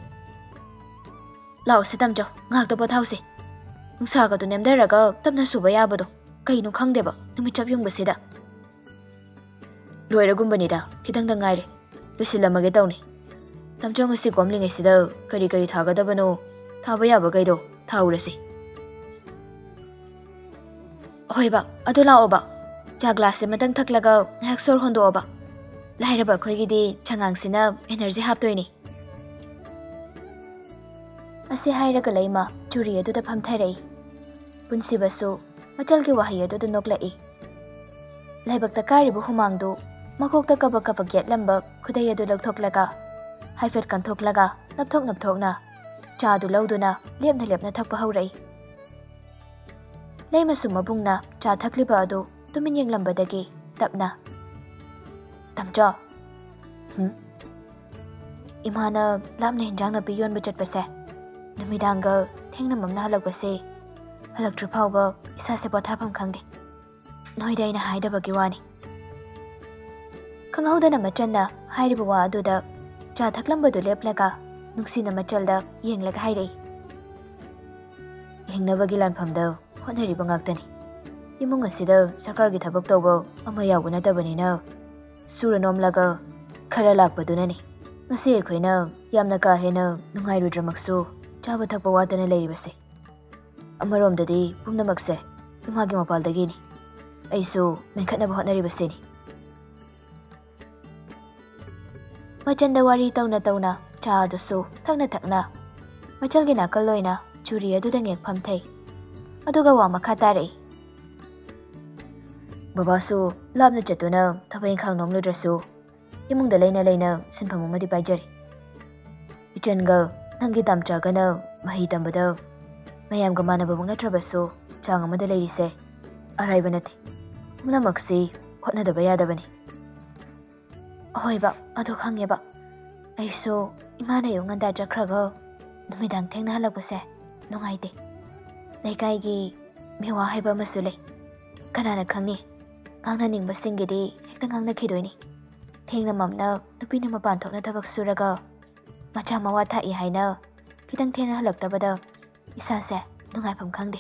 "ꯂꯥꯛꯑꯣꯁꯦ ꯇꯥꯃꯣꯆꯧ, ꯉꯥꯏꯍꯥꯛꯇ ꯄꯣꯊꯥꯎꯁꯦ꯫ ꯅꯨꯡꯁꯥꯒꯗꯨ ꯅꯦꯝꯊꯔꯒ ꯇꯞꯅ ꯁꯨꯕ ꯌꯥꯕꯗꯣ ꯀꯩꯅꯣ ꯈꯪꯗꯦꯕ, ꯅꯨꯃꯤꯠ ꯆꯞ ꯌꯨꯡꯕꯁꯤꯗ꯫" "ꯂꯣꯏꯔꯒꯨꯝꯕꯅꯤꯗ, ꯈꯤꯇꯪꯗ ꯉꯥꯏꯔꯦ꯫ ꯂꯣꯏꯁꯤꯜꯂꯝꯃꯒꯦ ꯇꯧꯅꯤ꯫ ꯇꯥꯃꯣꯆꯧ ꯉꯁꯤ ꯀꯣꯝꯂꯤꯉꯩꯁꯤꯗ ꯀꯔꯤ ꯀꯔꯤ ꯊꯥꯒꯗꯕꯅꯣ, ꯊꯥꯕ ꯌꯥꯕꯈꯩꯗꯣ ꯊꯥꯍꯧꯔꯁꯤ꯫" "ꯍꯣꯏꯕ, ꯑꯗꯨ ꯂꯥꯛꯑꯣꯕ, ꯆꯥ ꯒ꯭ꯂꯥꯁꯁꯦ ꯑꯃꯇꯪ ꯊꯛꯂꯒ ꯉꯥꯏꯍꯥꯛ ꯁꯣꯔ ꯍꯣꯟꯗꯣꯛꯑꯣꯕ꯫ ꯂꯥꯏꯔꯕ ꯑꯩꯈꯣꯏꯒꯤꯗꯤ ꯆꯉꯥꯡꯁꯤꯅ ꯑꯦꯅꯔꯖꯤ ꯍꯥꯞꯇꯣꯏꯅꯤ꯫" ꯑꯁꯤ ꯍꯥꯏꯔꯒ ꯂꯩꯃ ꯆꯨꯔꯤ ꯑꯗꯨꯗ ꯐꯝꯊꯔꯛꯏ꯫ ꯄꯨꯟꯁꯤꯕꯁꯨ ꯃꯆꯜꯒꯤ ꯋꯥꯍꯩ ꯑꯗꯨꯗ ꯅꯣꯛꯂꯛꯏ꯫ ꯂꯥꯏꯕꯛꯇ ꯀꯥꯔꯤꯕ ꯍꯨꯃꯥꯡꯗꯨ ꯃꯀꯣꯛꯇ ꯀꯕꯛ ꯀꯕꯛ ꯌꯦꯠꯂꯝꯕ ꯈꯨꯗꯩ ꯑꯗꯨ ꯂꯧꯊꯣꯛꯂꯒ, ꯍꯥꯏꯐꯦꯠ ꯀꯟꯊꯣꯛꯂꯒ, ꯅꯞꯊꯣꯛ ꯅꯞꯊꯣꯛꯅ ꯆꯥꯗꯨ ꯂꯧꯗꯨꯅ ꯂꯦꯞꯅ ꯂꯦꯞꯅ ꯊꯛꯄ ꯍꯧꯔꯛꯏ꯫ ꯂꯩꯃꯁꯨ ꯃꯕꯨꯡꯅ ꯆꯥ ꯊꯛꯂꯤꯕ ꯑꯗꯨ ꯇꯨꯃꯤꯟ ꯌꯦꯡꯂꯝꯕꯗꯒꯤ ꯇꯞꯅ, "ꯇꯥꯃꯣꯆꯧ꯫" "ꯍꯨꯝ?" "ꯏꯃꯥꯅ ꯂꯥꯞꯅ ꯍꯤꯟꯖꯥꯡ ꯅꯥꯄꯤ ꯌꯣꯟꯕ ꯆꯠꯄꯁꯦ, ꯅꯨꯃꯤꯗꯥꯡꯒ ꯊꯦꯡꯅ ꯃꯝꯅ ꯍꯜꯂꯛꯄꯁꯦ, ꯍꯜꯂꯛꯇ꯭ꯔꯤ ꯐꯥꯎꯕ ꯏꯁꯥꯁꯦ ꯄꯣꯊꯥꯐꯝ ꯈꯪꯗꯦ꯫ ꯅꯣꯏꯗ ꯑꯩꯅ ꯍꯥꯏꯗꯕꯒꯤ ꯋꯥꯅꯤ꯫" ꯈꯪꯍꯧꯗꯅ ꯃꯆꯟꯅ ꯍꯥꯏꯔꯤꯕ ꯋꯥ ꯑꯗꯨꯗ ꯆꯥ ꯊꯛꯂꯝꯕꯗꯨ ꯂꯦꯞꯂꯒ ꯅꯨꯡꯁꯤꯅ ꯃꯆꯜꯗ ꯌꯦꯡꯂꯒ ꯍꯥꯏꯔꯛꯏ꯫ "ꯍꯤꯡꯅꯕꯒꯤ ꯂꯥꯟꯐꯝꯗ ꯍꯣꯠꯅꯔꯤꯕ ꯉꯥꯛꯇꯅꯤ꯫ ꯏꯃꯨꯡ ꯑꯁꯤꯗ ꯁꯔꯀꯥꯔꯒꯤ ꯊꯕꯛ ꯇꯧꯕ ꯑꯃ ꯌꯥꯎꯕ ꯅꯠꯇꯕꯅꯤꯅ, ꯁꯨꯔ ꯅꯣꯝꯂꯒ ꯈꯔ ꯂꯥꯛꯄꯗꯨꯅꯅꯤ ꯉꯁꯤ ꯑꯩꯈꯣꯏꯅ ꯌꯥꯝꯅ ꯀꯥ ꯍꯦꯟꯅ ꯅꯨꯡꯉꯥꯏꯔꯨꯗ꯭ꯔꯃꯛꯁꯨ ꯆꯥꯕ ꯊꯛꯄ ꯋꯥꯠꯇꯅ ꯂꯩꯔꯤꯕꯁꯦ꯫ ꯑꯃꯔꯣꯝꯗꯗꯤ ꯄꯨꯝꯅꯃꯛꯁꯦ ꯏꯃꯥꯒꯤ ꯃꯄꯥꯜꯗꯒꯤꯅꯤ꯫ ꯑꯩꯁꯨ ꯃꯦꯟꯈꯠꯅꯕ ꯍꯣꯠꯅꯔꯤꯕꯁꯤꯅꯤ꯫" ꯃꯆꯟꯗ ꯋꯥꯔꯤ ꯇꯧꯅ ꯇꯧꯅ ꯆꯥ ꯑꯗꯨꯁꯨ ꯊꯛꯅ ꯊꯛꯅ ꯃꯆꯜꯒꯤ ꯅꯥꯀꯜ ꯑꯣꯏꯅ ꯆꯨꯔꯤ ꯑꯗꯨꯗ ꯉꯦꯛ ꯐꯝꯊꯩ꯫ ꯑꯗꯨꯒ ꯋꯥ ꯃꯈꯥ ꯇꯥꯔꯛꯏ꯫ "ꯕꯕꯥꯁꯨ ꯂꯥꯞꯅ ꯆꯠꯇꯨꯅ ꯊꯕꯛ ꯏꯪꯈꯥꯡ ꯅꯣꯝꯂꯨꯗ꯭ꯔꯁꯨ ꯏꯃꯨꯡꯗ ꯂꯩꯅ ꯂꯩꯅ ꯁꯤꯟꯐꯝ ꯑꯃꯗꯤ ꯄꯥꯏꯖꯔꯤ꯫ ꯏꯆꯟꯒ ꯅꯪꯒꯤ ꯇꯥꯃꯣꯆꯥꯒꯅ ꯃꯍꯩ ꯇꯝꯕꯗ ꯃꯌꯥꯝꯒ ꯃꯥꯟꯅꯕꯃꯛ ꯅꯠꯇ꯭ꯔꯕꯁꯨ ꯆꯥꯡ ꯑꯃꯗ ꯂꯩꯔꯤꯁꯦ ꯑꯔꯥꯏꯕ ꯅꯠꯇꯦ꯫ ꯄꯨꯝꯅꯃꯛꯁꯤ ꯍꯣꯠꯅꯗꯕ ꯌꯥꯗꯕꯅꯤ꯫" "ꯑꯍꯣꯏꯕ, ꯑꯗꯨ ꯈꯪꯉꯦꯕ꯫ ꯑꯩꯁꯨ ꯏꯃꯥꯅ ꯑꯌꯨꯛ ꯉꯟꯇꯥ ꯆꯠꯈ꯭ꯔꯒ ꯅꯨꯃꯤꯗꯥꯡ ꯊꯦꯡꯅ ꯍꯜꯂꯛꯄꯁꯦ ꯅꯨꯡꯉꯥꯏꯇꯦ꯫ ꯂꯩꯀꯥꯏꯒꯤ ꯃꯤꯋꯥ ꯍꯥꯏꯕ ꯑꯃꯁꯨ ꯂꯩ꯫ ꯀꯅꯥꯅ ꯈꯪꯅꯤ? ꯉꯥꯡꯅꯅꯤꯡꯕꯁꯤꯡꯒꯤꯗꯤ ꯍꯦꯛꯇ ꯉꯥꯡꯅꯈꯤꯗꯣꯏꯅꯤ꯫ ꯊꯦꯡꯅ ꯃꯝꯅ ꯅꯨꯄꯤꯅ ꯃꯄꯥꯟ ꯊꯣꯛꯅ ꯊꯕꯛ ꯁꯨꯔꯒ ꯃꯆꯥ ꯃꯋꯥ ꯊꯥꯛꯏ ꯍꯥꯏꯅ ꯈꯤꯇꯪ ꯊꯦꯡꯅ ꯍꯜꯂꯛꯇꯕꯗ ꯏꯁꯥꯁꯦ ꯅꯨꯡꯉꯥꯏꯐꯝ ꯈꯪꯗꯦ꯫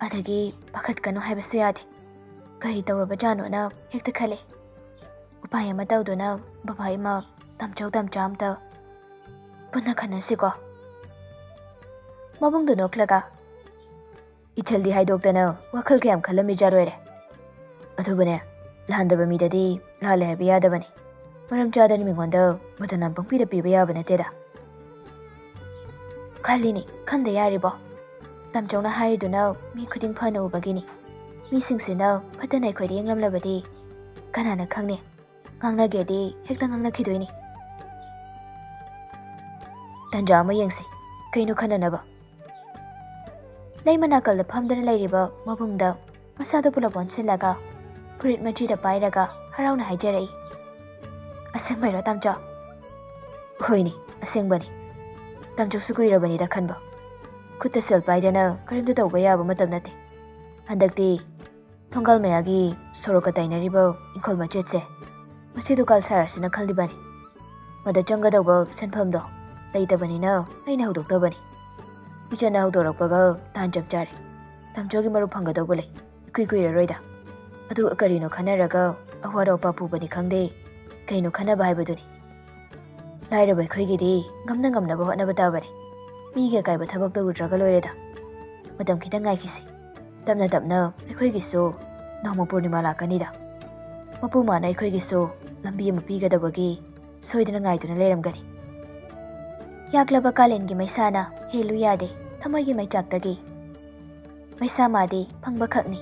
ꯑꯗꯒꯤ ꯄꯥꯈꯠꯀꯅꯨ ꯍꯥꯏꯕꯁꯨ ꯌꯥꯗꯦ꯫ ꯀꯔꯤ ꯇꯧꯔꯕꯖꯥꯠꯅꯣꯅ ꯍꯦꯛꯇ ꯈꯜꯂꯦ꯫ ꯎꯄꯥꯏ ꯑꯃ ꯇꯧꯗꯨꯅ ꯕꯕꯥ ꯏꯃꯥ, ꯇꯥꯝꯆꯧ ꯇꯥꯝꯆꯥ ꯑꯝꯇ ꯄꯨꯟꯅ ꯈꯟꯅꯁꯤꯀꯣ꯫ ꯃꯕꯨꯡꯗꯨ ꯅꯣꯛꯂꯒ, "ꯏꯆꯜꯗꯤ ꯍꯥꯏꯗꯣꯛꯇꯅ ꯋꯥꯈꯜ ꯀꯌꯥꯝ ꯈꯜꯂꯝꯃꯤꯖꯥꯠ ꯑꯣꯏꯔꯦ꯫ ꯑꯗꯨꯕꯨꯅꯦ, ꯂꯥꯟꯗꯕ ꯃꯤꯗꯗꯤ ꯂꯥꯜꯂꯦ ꯍꯥꯏꯕ ꯌꯥꯗꯕꯅꯤ꯫ ꯃꯔꯝ ꯆꯥꯗꯅ ꯃꯤꯉꯣꯟꯗ ꯕꯗꯅꯥꯝ ꯄꯪꯄꯤꯗ ꯄꯤꯕ ꯌꯥꯕ ꯅꯠꯇꯦꯗ꯫" ꯈꯜꯂꯤꯅꯤ, ꯈꯟꯗ ꯌꯥꯔꯤꯕꯣ? ꯇꯥꯝꯆꯧꯅ ꯍꯥꯏꯔꯤꯗꯨꯅ ꯃꯤ ꯈꯨꯗꯤꯡ ꯐꯅ ꯎꯕꯒꯤꯅꯤ꯫ ꯃꯤꯁꯤꯡꯁꯤꯅ ꯐꯠꯇꯅ ꯑꯩꯈꯣꯏꯗ ꯌꯦꯡꯂꯝꯂꯕꯗꯤ ꯀꯅꯥꯅ ꯈꯪꯅꯤ? ꯉꯥꯡꯅꯒꯦꯗꯤ ꯍꯦꯛꯇ ꯉꯥꯡꯅꯈꯤꯗꯣꯏꯅꯤ꯫ ꯇꯟꯖꯥ ꯑꯃ ꯌꯦꯡꯁꯤ, ꯀꯩꯅꯣ ꯈꯟꯅꯅꯕ? ꯂꯩꯃ ꯅꯥꯀꯜꯗ ꯐꯝꯗꯨꯅ ꯂꯩꯔꯤꯕ ꯃꯕꯨꯡꯗ ꯃꯁꯥꯗꯨ ꯄꯨꯂꯞ ꯑꯣꯟꯁꯤꯜꯂꯒ ꯐꯨꯔꯤꯠ ꯃꯆꯤꯗ ꯄꯥꯏꯔꯒ ꯍꯔꯥꯎꯅ ꯍꯥꯏꯖꯔꯛꯏ, "ꯑꯁꯦꯡꯕꯩꯔꯣ, ꯇꯥꯝꯆꯧ?" "ꯍꯣꯏꯅꯦ, ꯑꯁꯦꯡꯕꯅꯤ꯫ ꯇꯥꯝꯆꯧꯁꯨ ꯀꯨꯏꯔꯕꯅꯤꯗ ꯈꯟꯕ꯫ ꯈꯨꯠꯇ ꯁꯦꯜ ꯄꯥꯏꯗꯅ ꯀꯔꯤꯝꯇ ꯇꯧꯕ ꯌꯥꯕ ꯃꯇꯝ ꯅꯠꯇꯦ꯫ ꯍꯟꯗꯛꯇꯤ ꯊꯣꯡꯒꯥꯜ ꯃꯌꯥꯒꯤ ꯁꯣꯔꯣꯛꯀ ꯇꯥꯏꯅꯔꯤꯕ ꯏꯪꯈꯣꯜ ꯃꯆꯦꯠꯁꯦ, ꯃꯁꯤ ꯗꯨꯀꯥꯟ ꯁꯥꯔꯁꯤꯅ ꯈꯜꯂꯤꯕꯅꯤ꯫ ꯃꯗ ꯆꯪꯒꯗꯧꯕ ꯁꯦꯟꯐꯝꯗꯣ ꯂꯩꯇꯕꯅꯤꯅ ꯑꯩꯅ ꯍꯧꯗꯣꯛꯇꯕꯅꯤ꯫ ꯏꯆꯟꯅ ꯍꯧꯗꯣꯔꯛꯄꯒ ꯇꯥꯟ ꯆꯞ ꯆꯥꯔꯦ꯫ ꯇꯥꯝꯆꯧꯒꯤ ꯃꯔꯨꯞ ꯐꯪꯒꯗꯧꯕ ꯂꯩ꯫ ꯏꯀꯨꯏ ꯀꯨꯏꯔꯔꯣꯏꯗ꯫ ꯑꯗꯨ ꯀꯔꯤꯅꯣ ꯈꯟꯅꯔꯒ ꯑꯋꯥꯠ ꯑꯄꯥ ꯄꯨꯕꯅꯤ ꯈꯪꯗꯦ, ꯀꯩꯅꯣ ꯈꯟꯅꯕ ꯍꯥꯏꯕꯗꯨꯅꯤ꯫ ꯂꯥꯏꯔꯕ ꯑꯩꯈꯣꯏꯒꯤꯗꯤ ꯉꯝꯅ ꯉꯝꯅꯕ ꯍꯣꯠꯅꯕ ꯇꯥꯕꯅꯤ꯫ ꯃꯤꯒꯤ ꯑꯀꯥꯏꯕ ꯊꯕꯛ ꯇꯧꯔꯨꯗ꯭ꯔꯒ ꯂꯣꯏꯔꯦꯗ꯫ ꯃꯇꯝ ꯈꯤꯇꯪ ꯉꯥꯏꯈꯤꯁꯤ꯫ ꯇꯞꯅ ꯇꯞꯅ ꯑꯩꯈꯣꯏꯒꯤꯁꯨ ꯅꯣꯡꯃ ꯄꯨꯔꯅꯤꯃꯥ ꯂꯥꯛꯀꯅꯤꯗ꯫ ꯃꯄꯨ ꯃꯥꯅ ꯑꯩꯈꯣꯏꯒꯤꯁꯨ ꯂꯝꯕꯤ ꯑꯃ ꯄꯤꯒꯗꯕꯒꯤ ꯁꯣꯏꯗꯅ ꯉꯥꯏꯗꯨꯅ ꯂꯩꯔꯝꯒꯅꯤ꯫" ꯌꯥꯛꯂꯕ ꯀꯥꯂꯦꯟꯒꯤ ꯃꯩꯁꯥꯅ ꯍꯦꯜꯂꯨ ꯌꯥꯗꯦ ꯊꯃꯣꯏꯒꯤ ꯃꯩꯆꯥꯛꯇꯒꯤ꯫ ꯃꯩꯁꯥ ꯃꯥꯗꯤ ꯐꯪꯕ ꯈꯛꯅꯤ,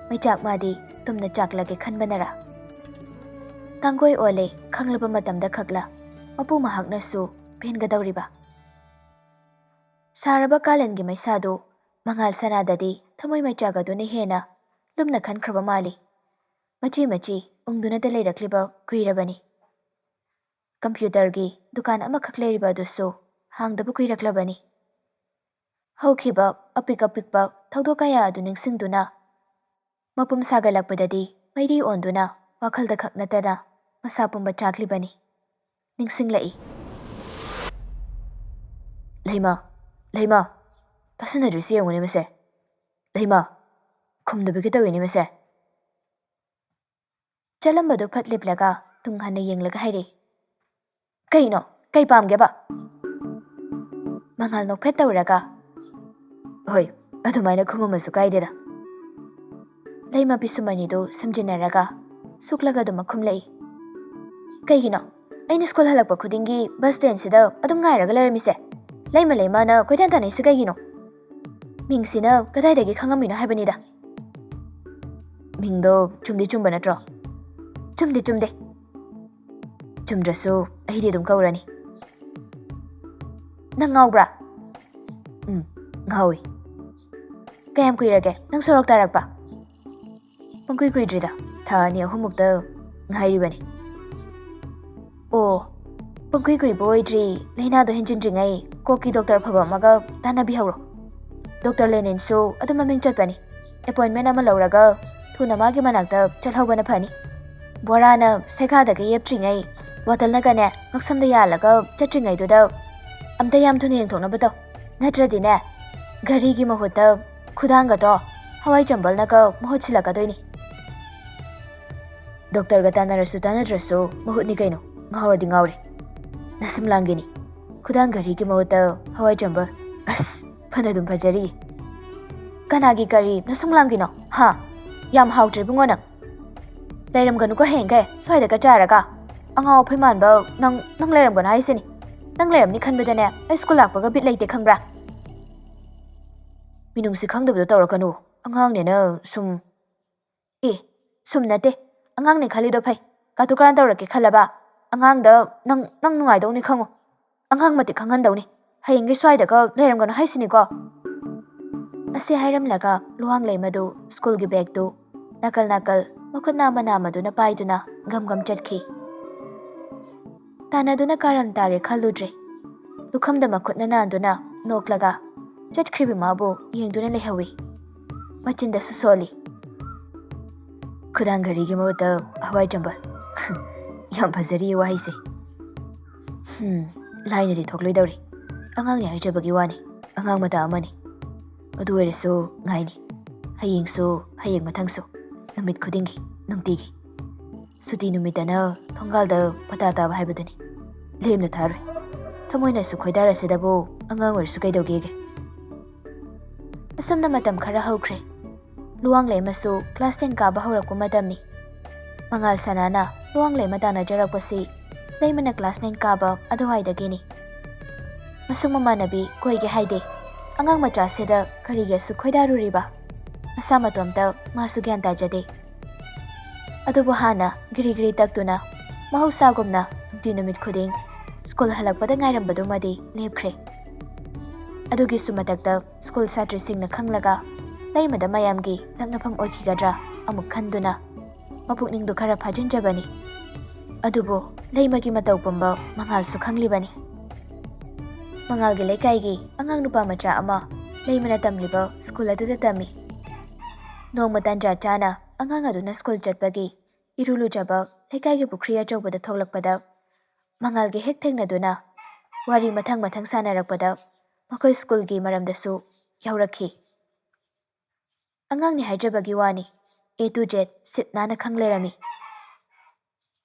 ꯃꯩꯆꯥꯛ ꯃꯥꯗꯤ ꯇꯨꯝꯅ ꯆꯥꯛꯂꯒꯦ ꯈꯟꯕꯅꯔꯥ? ꯇꯥꯡꯒꯣꯏ ꯑꯣꯜꯂꯦ ꯈꯪꯂꯕ ꯃꯇꯝꯗ ꯈꯛꯂ ꯃꯄꯨ ꯃꯍꯥꯛꯅꯁꯨ ꯄꯦꯟꯒꯗꯧꯔꯤꯕ? ꯁꯥꯔꯕ ꯀꯥꯂꯦꯟꯒꯤ ꯃꯩꯁꯥꯗꯨ ꯃꯉꯥꯜ ꯁꯅꯥꯗꯗꯤ ꯊꯃꯣꯏ ꯃꯩꯆꯥꯛ ꯑꯗꯨꯅ ꯍꯦꯟꯅ ꯂꯨꯝꯅ ꯈꯟꯈ꯭ꯔꯕ ꯃꯥꯜꯂꯤ꯫ ꯃꯆꯤ ꯃꯆꯤ ꯎꯪꯗꯨꯅꯇ ꯂꯩꯔꯛꯂꯤꯕ ꯀꯨꯏꯔꯕꯅꯤ꯫ ꯀꯝꯄ꯭ꯌꯨꯇꯔꯒꯤ ꯗꯨꯀꯥꯟ ꯑꯃꯈꯛ ꯂꯩꯔꯤꯕ ꯑꯗꯨꯁꯨ ꯍꯥꯡꯗꯕ ꯀꯨꯏꯔꯛꯂꯕꯅꯤ꯫ ꯍꯧꯈꯤꯕ ꯑꯄꯤꯛ ꯑꯄꯤꯛꯄ ꯊꯧꯗꯣꯛ ꯀꯌꯥ ꯑꯗꯨ ꯅꯤꯡꯁꯤꯡꯗꯨꯅ, ꯃꯄꯨꯝ ꯁꯥꯒꯠꯂꯛꯄꯗꯗꯤ ꯃꯩꯔꯤ ꯑꯣꯟꯗꯨꯅ ꯋꯥꯈꯜꯗ ꯈꯛ ꯅꯠꯇꯅ ꯃꯁꯥ ꯄꯨꯝꯕ ꯆꯥꯛꯂꯤꯕꯅꯤ꯫ ꯅꯤꯡꯁꯤꯡꯂꯛꯏ꯫ "ꯂꯩꯃ, ꯂꯩꯃ, ꯇꯥꯁꯟꯅꯗ꯭ꯔꯤꯁꯤ ꯌꯦꯡꯉꯨꯅꯦ ꯃꯁꯦ꯫ ꯂꯩꯃ, ꯈꯨꯝꯗꯕꯤꯒ ꯇꯧꯏꯅꯦ ꯃꯁꯦ꯫" ꯆꯠꯂꯝꯕꯗꯨ ꯐꯠ ꯂꯦꯞꯂꯒ ꯇꯨꯡ ꯍꯟꯅ ꯌꯦꯡꯂꯒ ꯍꯥꯏꯔꯛꯏ, "ꯀꯩꯅꯣ? ꯀꯩ ꯄꯥꯝꯒꯦꯕ?" ꯃꯉꯥꯜ ꯅꯣꯛꯐꯦꯠ ꯇꯧꯔꯒ, "ꯍꯣꯏ, ꯑꯗꯨꯃꯥꯏꯅ ꯈꯨꯝꯃꯝꯃꯁꯨ ꯀꯥꯏꯗꯦꯗ꯫" ꯂꯩꯃ ꯄꯤꯁꯨꯝ ꯑꯅꯤꯗꯨ ꯁꯝꯖꯤꯟꯅꯔꯒ ꯁꯨꯛꯂꯒ ꯑꯗꯨꯃꯛ ꯈꯨꯝꯂꯛꯏ, "ꯀꯩꯒꯤꯅꯣ? ꯑꯩꯅ ꯁ꯭ꯀꯨꯜ ꯍꯜꯂꯛꯄ ꯈꯨꯗꯤꯡꯒꯤ ꯕꯁ ꯁ꯭ꯇꯦꯟꯁꯤꯗ ꯑꯗꯨꯝ ꯉꯥꯏꯔꯒ ꯂꯩꯔꯝꯃꯤꯁꯦ꯫ ꯂꯩꯃ ꯂꯩꯃꯅ ꯀꯣꯏꯇꯥꯟ ꯇꯥꯟꯅꯩꯁꯤ ꯀꯩꯒꯤꯅꯣ? ꯃꯤꯡꯁꯤꯅ ꯀꯗꯥꯏꯗꯒꯤ ꯈꯪꯉꯝꯃꯤꯅꯣ ꯍꯥꯏꯕꯅꯤꯗ꯫" "ꯃꯤꯡꯗꯣ ꯆꯨꯝꯗꯤ ꯆꯨꯝꯕ ꯅꯠꯇ꯭ꯔꯣ?" "ꯆꯨꯝꯗꯦ, ꯆꯨꯝꯗꯦ꯫" "ꯆꯨꯝꯗ꯭ꯔꯁꯨ ꯑꯩꯗꯤ ꯑꯗꯨꯝ ꯀꯧꯔꯅꯤ꯫" "ꯅꯪ ꯉꯥꯎꯕ꯭ꯔꯥ?" "ꯎꯝ, ꯉꯥꯎꯏ꯫" "ꯀꯌꯥꯝ ꯀꯨꯏꯔꯒꯦ ꯅꯪ ꯁꯣꯔꯣꯛ ꯇꯥꯔꯛꯄ?" "ꯄꯪꯀꯨꯏ ꯀꯨꯏꯗ꯭ꯔꯤꯗ, ꯊꯥ ꯑꯅꯤ ꯑꯍꯨꯝꯃꯨꯛꯇ ꯉꯥꯏꯔꯤꯕꯅꯤ꯫" "ꯑꯣ, ꯄꯪꯀꯨꯏ ꯀꯨꯏꯕ ꯑꯣꯏꯗ꯭ꯔꯤ, ꯂꯥꯏꯅꯥꯗꯣ ꯍꯦꯟꯖꯤꯟꯗ꯭ꯔꯤꯉꯩ ꯀꯣꯛꯀꯤ ꯗꯣꯛꯇꯔ ꯑꯐꯕ ꯑꯃꯒ ꯇꯥꯟꯅꯕꯤꯍꯧꯔꯣ꯫ ꯗꯣꯛꯇꯔ ꯂꯦꯅꯤꯟꯁꯨ ꯑꯗꯨꯝ ꯃꯃꯤꯡ ꯆꯠꯄꯅꯤ꯫ ꯑꯦꯄꯣꯏꯟꯃꯦꯟ ꯑꯃ ꯂꯧꯔꯒ ꯊꯨꯅ ꯃꯥꯒꯤ ꯃꯅꯥꯛꯇ ꯆꯠꯍꯧꯕꯅ ꯐꯅꯤ꯫ ꯕꯣꯔꯥꯅ ꯁꯦꯒꯥꯗꯒ ꯌꯦꯞꯇ꯭ꯔꯤꯉꯩ, ꯕꯣꯇꯜꯅꯒꯅꯦ ꯉꯛꯁꯝꯗ ꯌꯥꯜꯂꯒ ꯆꯠꯇ꯭ꯔꯤꯉꯩꯗꯨꯗ ꯑꯝꯇ ꯌꯥꯝ ꯊꯨꯅ ꯌꯦꯡꯊꯣꯛꯅꯕ ꯇꯧ꯫ ꯅꯠꯇ꯭ꯔꯗꯤꯅꯦ, ꯘꯔꯤꯒꯤ ꯃꯍꯨꯠꯇ ꯈꯨꯗꯥꯡꯒꯗꯣ ꯍꯋꯥꯏ ꯆꯝꯕꯜꯅꯒ ꯃꯍꯨꯠ ꯁꯤꯜꯂꯛꯀꯗꯣꯏꯅꯤ꯫" "ꯗꯣꯛꯇꯔꯒ ꯇꯥꯟꯅꯔꯁꯨ ꯇꯥꯟꯅꯗ꯭ꯔꯁꯨ ꯃꯍꯨꯠꯅꯤ ꯀꯩꯅꯣ, ꯉꯥꯎꯔꯗꯤ ꯉꯥꯎꯔꯦ꯫ ꯅꯁꯨꯝꯂꯥꯡꯒꯤꯅꯤ, ꯈꯨꯗꯥꯡ ꯘꯔꯤꯒꯤ ꯃꯍꯨꯠꯇ ꯍꯋꯥꯏ ꯆꯝꯕꯜ꯫ ꯑꯁ, ꯐꯅ ꯑꯗꯨꯝ ꯐꯖꯔꯤ꯫" "ꯀꯅꯥꯒꯤ ꯀꯔꯤ ꯅꯁꯨꯝꯂꯥꯡꯒꯤꯅꯣ? ꯍꯥ? ꯌꯥꯝ ꯍꯥꯎꯇ꯭ꯔꯦ ꯏꯕꯨꯡꯉꯣ ꯅꯪ꯫ ꯂꯩꯔꯝꯒꯅꯨꯀꯣ ꯍꯌꯦꯡꯈꯩ ꯁ꯭ꯋꯥꯏꯗꯒ ꯆꯥꯔꯒ꯫ ꯑꯉꯥꯎ ꯑꯐꯩ ꯃꯥꯟꯕ ꯅꯪ, ꯅꯪ ꯂꯩꯔꯝꯒꯅꯨ ꯍꯥꯏꯁꯤꯅꯤ꯫ ꯅꯪ ꯂꯩꯔꯝꯅꯤ ꯈꯟꯕꯗꯅꯦ ꯑꯩ ꯁ꯭ꯀꯨꯜ ꯂꯥꯛꯄꯒ ꯕꯤꯠ ꯂꯩꯇꯦ ꯈꯪꯕ꯭ꯔꯥ?" "ꯃꯤꯅꯨꯡꯁꯤ ꯈꯪꯗꯕꯗꯣ ꯇꯧꯔꯛꯀꯅꯨ, ꯑꯉꯥꯡꯅꯦꯅ ꯁꯨꯝ꯫" "ꯑꯦ, ꯁꯨꯝ ꯅꯠꯇꯦ, ꯑꯉꯥꯡꯅꯦ ꯈꯜꯂꯤꯗꯣ ꯐꯩ꯫ ꯀꯥꯇꯨ ꯀꯥꯔꯟ ꯇꯧꯔꯛꯀꯦ ꯈꯜꯂꯕ? ꯑꯉꯥꯡꯗ ꯅꯪ, ꯅꯪ ꯅꯨꯡꯉꯥꯏꯗꯧꯅꯤ ꯈꯪꯉꯨ꯫ ꯑꯉꯥꯡ ꯃꯇꯤꯛ ꯈꯪꯍꯟꯗꯧꯅꯤ꯫ ꯍꯌꯦꯡꯒꯤ ꯁ꯭ꯋꯥꯏꯗꯒ ꯂꯩꯔꯝꯒꯅꯨ ꯍꯥꯏꯁꯤꯅꯤꯀꯣ꯫" ꯑꯁꯤ ꯍꯥꯏꯔꯝꯂꯒ ꯂꯨꯋꯥꯡ ꯂꯩꯃꯗꯨ ꯁ꯭ꯀꯨꯜꯒꯤ ꯕꯦꯒꯇꯨ ꯅꯥꯀꯜ ꯅꯥꯀꯜ ꯃꯈꯨꯠ ꯅꯥꯝꯃ ꯅꯥꯝꯃꯗꯨꯅ ꯄꯥꯏꯗꯨꯅ ꯒꯝ ꯒꯝ ꯆꯠꯈꯤ꯫ ꯇꯥꯟꯅꯗꯨꯅ ꯀꯥꯔꯟ ꯇꯥꯒꯦ ꯈꯜꯂꯨꯗ꯭ꯔꯦ꯫ ꯂꯨꯈꯝꯗ ꯃꯈꯨꯠꯅ ꯅꯥꯟꯗꯨꯅ ꯅꯣꯛꯂꯒ, ꯆꯠꯈ꯭ꯔꯤꯕ ꯃꯥꯕꯨ ꯌꯦꯡꯗꯨꯅ ꯂꯩꯍꯧꯏ꯫ ꯃꯆꯤꯟꯗꯁꯨ ꯁꯣꯜꯂꯤ꯫ "ꯈꯨꯗꯥꯡ ꯘꯔꯤꯒꯤ ꯃꯍꯨꯠꯇ ꯍꯋꯥꯏ ꯆꯝꯕꯜ꯫ ꯌꯥꯝ ꯐꯖꯔꯤꯌꯦ ꯋꯥꯍꯩꯁꯦ꯫ ꯍꯝ, ꯂꯥꯏꯅꯗꯤ ꯊꯣꯛꯂꯣꯏꯗꯧꯔꯤ꯫ ꯑꯉꯥꯡꯅꯤ ꯍꯥꯏꯖꯕꯒꯤ ꯋꯥꯅꯤ, ꯑꯉꯥꯡ ꯃꯇꯥ ꯑꯃꯅꯤ꯫ ꯑꯗꯨ ꯑꯣꯏꯔꯁꯨ ꯉꯥꯏꯅꯤ꯫ ꯍꯌꯦꯡꯁꯨ, ꯍꯌꯦꯡ ꯃꯊꯪꯁꯨ, ꯅꯨꯃꯤꯠ ꯈꯨꯗꯤꯡꯒꯤ, ꯅꯨꯡꯇꯤꯒꯤ꯫ ꯁꯨꯇꯤ ꯅꯨꯃꯤꯠꯇꯅ ꯊꯣꯡꯒꯥꯜꯗ ꯄꯇꯥ ꯇꯥꯕ ꯍꯥꯏꯕꯗꯨꯅꯤ꯫ ꯂꯦꯝꯅ ꯊꯥꯔꯣꯏ꯫ ꯊꯃꯣꯏꯅꯁꯨ ꯈꯣꯏꯗꯥꯔꯁꯤꯗꯕꯨ ꯑꯉꯥꯡ ꯑꯣꯏꯔꯁꯨ ꯀꯩꯗꯧꯒꯦꯒꯦ?" ꯑꯁꯨꯝꯅ ꯃꯇꯝ ꯈꯔ ꯍꯧꯈ꯭ꯔꯦ꯫ ꯂꯨꯋꯥꯡ ꯂꯩꯃꯁꯨ class ten ꯀꯥꯕ ꯍꯧꯔꯛꯄ ꯃꯇꯝꯅꯤ꯫ ꯃꯉꯥꯜ ꯁꯅꯥꯅ ꯂꯨꯋꯥꯡ ꯂꯩꯃ ꯇꯥꯟꯅꯖꯔꯛꯄꯁꯤ ꯂꯩꯃꯅ class nine ꯀꯥꯕ ꯑꯗꯨꯋꯥꯏꯗꯒꯤꯅꯤ꯫ ꯃꯁꯨꯡ ꯃꯃꯥꯟꯅꯕꯤ ꯀꯣꯏꯒꯦ ꯍꯥꯏꯗꯦ꯫ ꯑꯉꯥꯡ ꯃꯆꯥꯁꯤꯗ ꯀꯔꯤꯒꯤ ꯑꯁꯨꯛ ꯈꯣꯏꯗꯥꯔꯨꯔꯤꯕ? ꯃꯁꯥ ꯃꯇꯣꯝꯇ ꯃꯥꯁꯨ ꯒ꯭ꯌꯥꯟ ꯇꯥꯖꯗꯦ꯫ ꯑꯗꯨꯕꯨ ꯍꯥꯟꯅ ꯒꯤꯔꯤ ꯒꯤꯔꯤ ꯇꯛꯇꯨꯅ ꯃꯍꯧꯁꯥꯒꯨꯝꯅ ꯅꯨꯡꯇꯤ ꯅꯨꯃꯤꯠ ꯈꯨꯗꯤꯡ ꯁ꯭ꯀꯨꯜ ꯍꯜꯂꯛꯄꯗ ꯉꯥꯏꯔꯝꯕꯗꯨꯃꯗꯤ ꯂꯦꯞꯈ꯭ꯔꯦ꯫ ꯑꯗꯨꯒꯤꯁꯨ ꯃꯊꯛꯇ ꯁ꯭ꯀꯨꯜ ꯁꯥꯇ꯭ꯔꯁꯤꯡꯅ ꯈꯪꯂꯒ ꯂꯩꯃꯗ ꯃꯌꯥꯝꯒꯤ ꯂꯛꯅꯐꯝ ꯑꯣꯏꯈꯤꯒꯗ꯭ꯔꯥ ꯑꯃꯨꯛ ꯈꯟꯗꯨꯅ ꯃꯄꯨꯛꯅꯤꯡꯗꯨ ꯈꯔ ꯐꯥꯖꯤꯟꯖꯕꯅꯤ꯫ ꯑꯗꯨꯕꯨ ꯂꯩꯃꯒꯤ ꯃꯇꯧ ꯄꯨꯝꯕ ꯃꯉꯥꯜꯁꯨ ꯈꯪꯂꯤꯕꯅꯤ꯫ ꯃꯉꯥꯜꯒꯤ ꯂꯩꯀꯥꯏꯒꯤ ꯑꯉꯥꯡ ꯅꯨꯄꯥ ꯃꯆꯥ ꯑꯃ ꯂꯩꯃꯅ ꯇꯝꯂꯤꯕ ꯁ꯭ꯀꯨꯜ ꯑꯗꯨꯗ ꯇꯝꯃꯤ꯫ ꯅꯣꯡꯃ ꯇꯟꯖꯥ ꯆꯥꯅ ꯑꯉꯥꯡ ꯑꯗꯨꯅ ꯁ꯭ꯀꯨꯜ ꯆꯠꯄꯒꯤ ꯏꯔꯨ ꯂꯨꯖꯕ ꯂꯩꯀꯥꯏꯒꯤ ꯄꯨꯈ꯭ꯔꯤ ꯑꯆꯧꯕꯗ ꯊꯣꯛꯂꯛꯄꯗ ꯃꯉꯥꯜꯒꯤ ꯍꯦꯛ ꯊꯦꯡꯅꯗꯨꯅ ꯋꯥꯔꯤ ꯃꯊꯪ ꯃꯊꯪ ꯁꯥꯟꯅꯔꯛꯄꯗ ꯃꯈꯣꯏ ꯁ꯭ꯀꯨꯜꯒꯤ ꯃꯔꯝꯗꯁꯨ ꯌꯥꯎꯔꯛꯈꯤ꯫ ꯑꯉꯥꯡꯅꯤ ꯍꯥꯏꯖꯕꯒꯤ ꯋꯥꯅꯤ, A to Z ꯁꯤꯠ ꯅꯥꯟꯅ ꯈꯪ ꯂꯩꯔꯝꯃꯤ꯫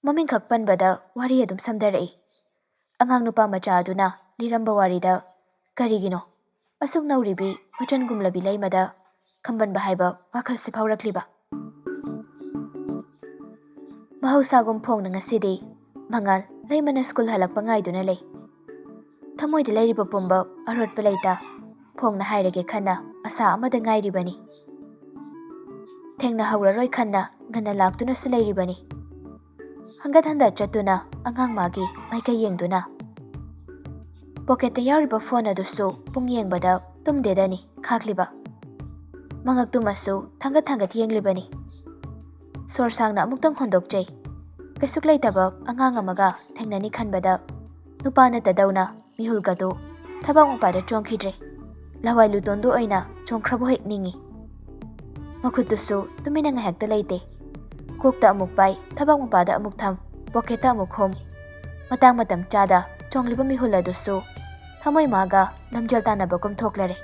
ꯃꯃꯤꯡꯈꯛ ꯄꯟꯕꯗ ꯋꯥꯔꯤ ꯑꯗꯨꯝ ꯁꯝꯊꯔꯛꯏ꯫ ꯑꯉꯥꯡ ꯅꯨꯄꯥ ꯃꯆꯥ ꯑꯗꯨꯅ ꯂꯤꯔꯝꯕ ꯋꯥꯔꯤꯗ ꯀꯔꯤꯒꯤꯅꯣ ꯑꯁꯨꯛ ꯅꯧꯔꯤꯕꯤ ꯃꯆꯟꯒꯨꯝꯂꯕꯤ ꯂꯩꯃꯗ ꯈꯝꯕꯟꯕ ꯍꯥꯏꯕ ꯋꯥꯈꯜꯁꯤ ꯐꯥꯎꯔꯛꯂꯤꯕ? ꯃꯍꯧꯁꯥꯒꯨꯝ ꯐꯣꯡꯅ ꯉꯁꯤꯗꯤ ꯃꯉꯥꯜ ꯂꯩꯃꯅ ꯁ꯭ꯀꯨꯜ ꯍꯜꯂꯛꯄ ꯉꯥꯏꯗꯨꯅ ꯂꯩ꯫ ꯊꯃꯣꯏꯗ ꯂꯩꯔꯤꯕ ꯄꯨꯝꯕ ꯑꯔꯣꯠꯄ ꯂꯩꯇ ꯐꯣꯡꯅ ꯍꯥꯏꯔꯒꯦ ꯈꯟꯅ ꯑꯁꯥ ꯑꯃꯗ ꯉꯥꯏꯔꯤꯕꯅꯤ꯫ ꯊꯦꯡꯅꯍꯧꯔꯔꯣꯏ ꯈꯟꯅ ꯉꯟꯅ ꯂꯥꯛꯇꯨꯅꯁꯨ ꯂꯩꯔꯤꯕꯅꯤ꯫ ꯍꯪꯒꯠ ꯍꯟꯗ ꯆꯠꯇꯨꯅ ꯑꯉꯥꯡ ꯃꯥꯒꯤ ꯃꯥꯏꯀꯩ ꯌꯦꯡꯗꯨꯅ꯫ ꯄꯣꯀꯦꯠꯇ ꯌꯥꯎꯔꯤꯕ ꯐꯣꯟ ꯑꯗꯨꯁꯨ ꯄꯨꯡ ꯌꯦꯡꯕꯗ ꯇꯨꯝꯗꯦꯗꯅꯤ ꯈꯥꯛꯂꯤꯕ꯫ ꯃꯉꯛꯇꯨꯃꯁꯨ ꯊꯥꯡꯒꯠ ꯊꯥꯡꯒꯠ ꯌꯦꯡꯂꯤꯕꯅꯤ꯫ ꯁꯣꯔ ꯁꯥꯡꯅ ꯑꯃꯨꯛꯇꯪ ꯍꯣꯟꯗꯣꯛꯆꯩ꯫ ꯀꯩꯁꯨꯛ ꯂꯩꯇꯕ ꯑꯉꯥꯡ ꯑꯃꯒ ꯊꯦꯡꯅꯅꯤ ꯈꯟꯕꯗ ꯅꯨꯄꯥ ꯅꯠꯇꯗꯧꯅ ꯃꯤꯍꯨꯜꯒꯗꯨ ꯊꯕꯥꯛ ꯃꯄꯥꯗ ꯆꯣꯡꯈꯤꯗ꯭ꯔꯦ꯫ ꯂꯋꯥꯏ ꯂꯨꯇꯣꯟꯗꯨ ꯑꯣꯏꯅ ꯆꯣꯡꯈ꯭ꯔꯕ ꯍꯦꯛ ꯅꯤꯡꯏ꯫ ꯃꯈꯨꯠꯇꯨꯁꯨ ꯇꯨꯃꯤꯟꯅ ꯉꯥꯏꯍꯥꯛꯇ ꯂꯩꯇꯦ꯫ ꯀꯣꯛꯇ ꯑꯃꯨꯛ ꯄꯥꯏ, ꯊꯕꯥꯛ ꯃꯄꯥꯗ ꯑꯃꯨꯛ ꯊꯝ, ꯄꯣꯀꯦꯠꯇ ꯑꯃꯨꯛ ꯍꯨꯝ꯫ ꯃꯇꯥꯡ ꯃꯇꯝ ꯆꯥꯗ ꯆꯣꯡꯂꯤꯕ ꯃꯤꯍꯨꯜ ꯑꯗꯨꯁꯨ ꯊꯃꯣꯏ ꯃꯥꯒ ꯂꯝꯖꯦꯜ ꯇꯥꯟꯅꯕꯒꯨꯝ ꯊꯣꯛꯂꯔꯦ꯫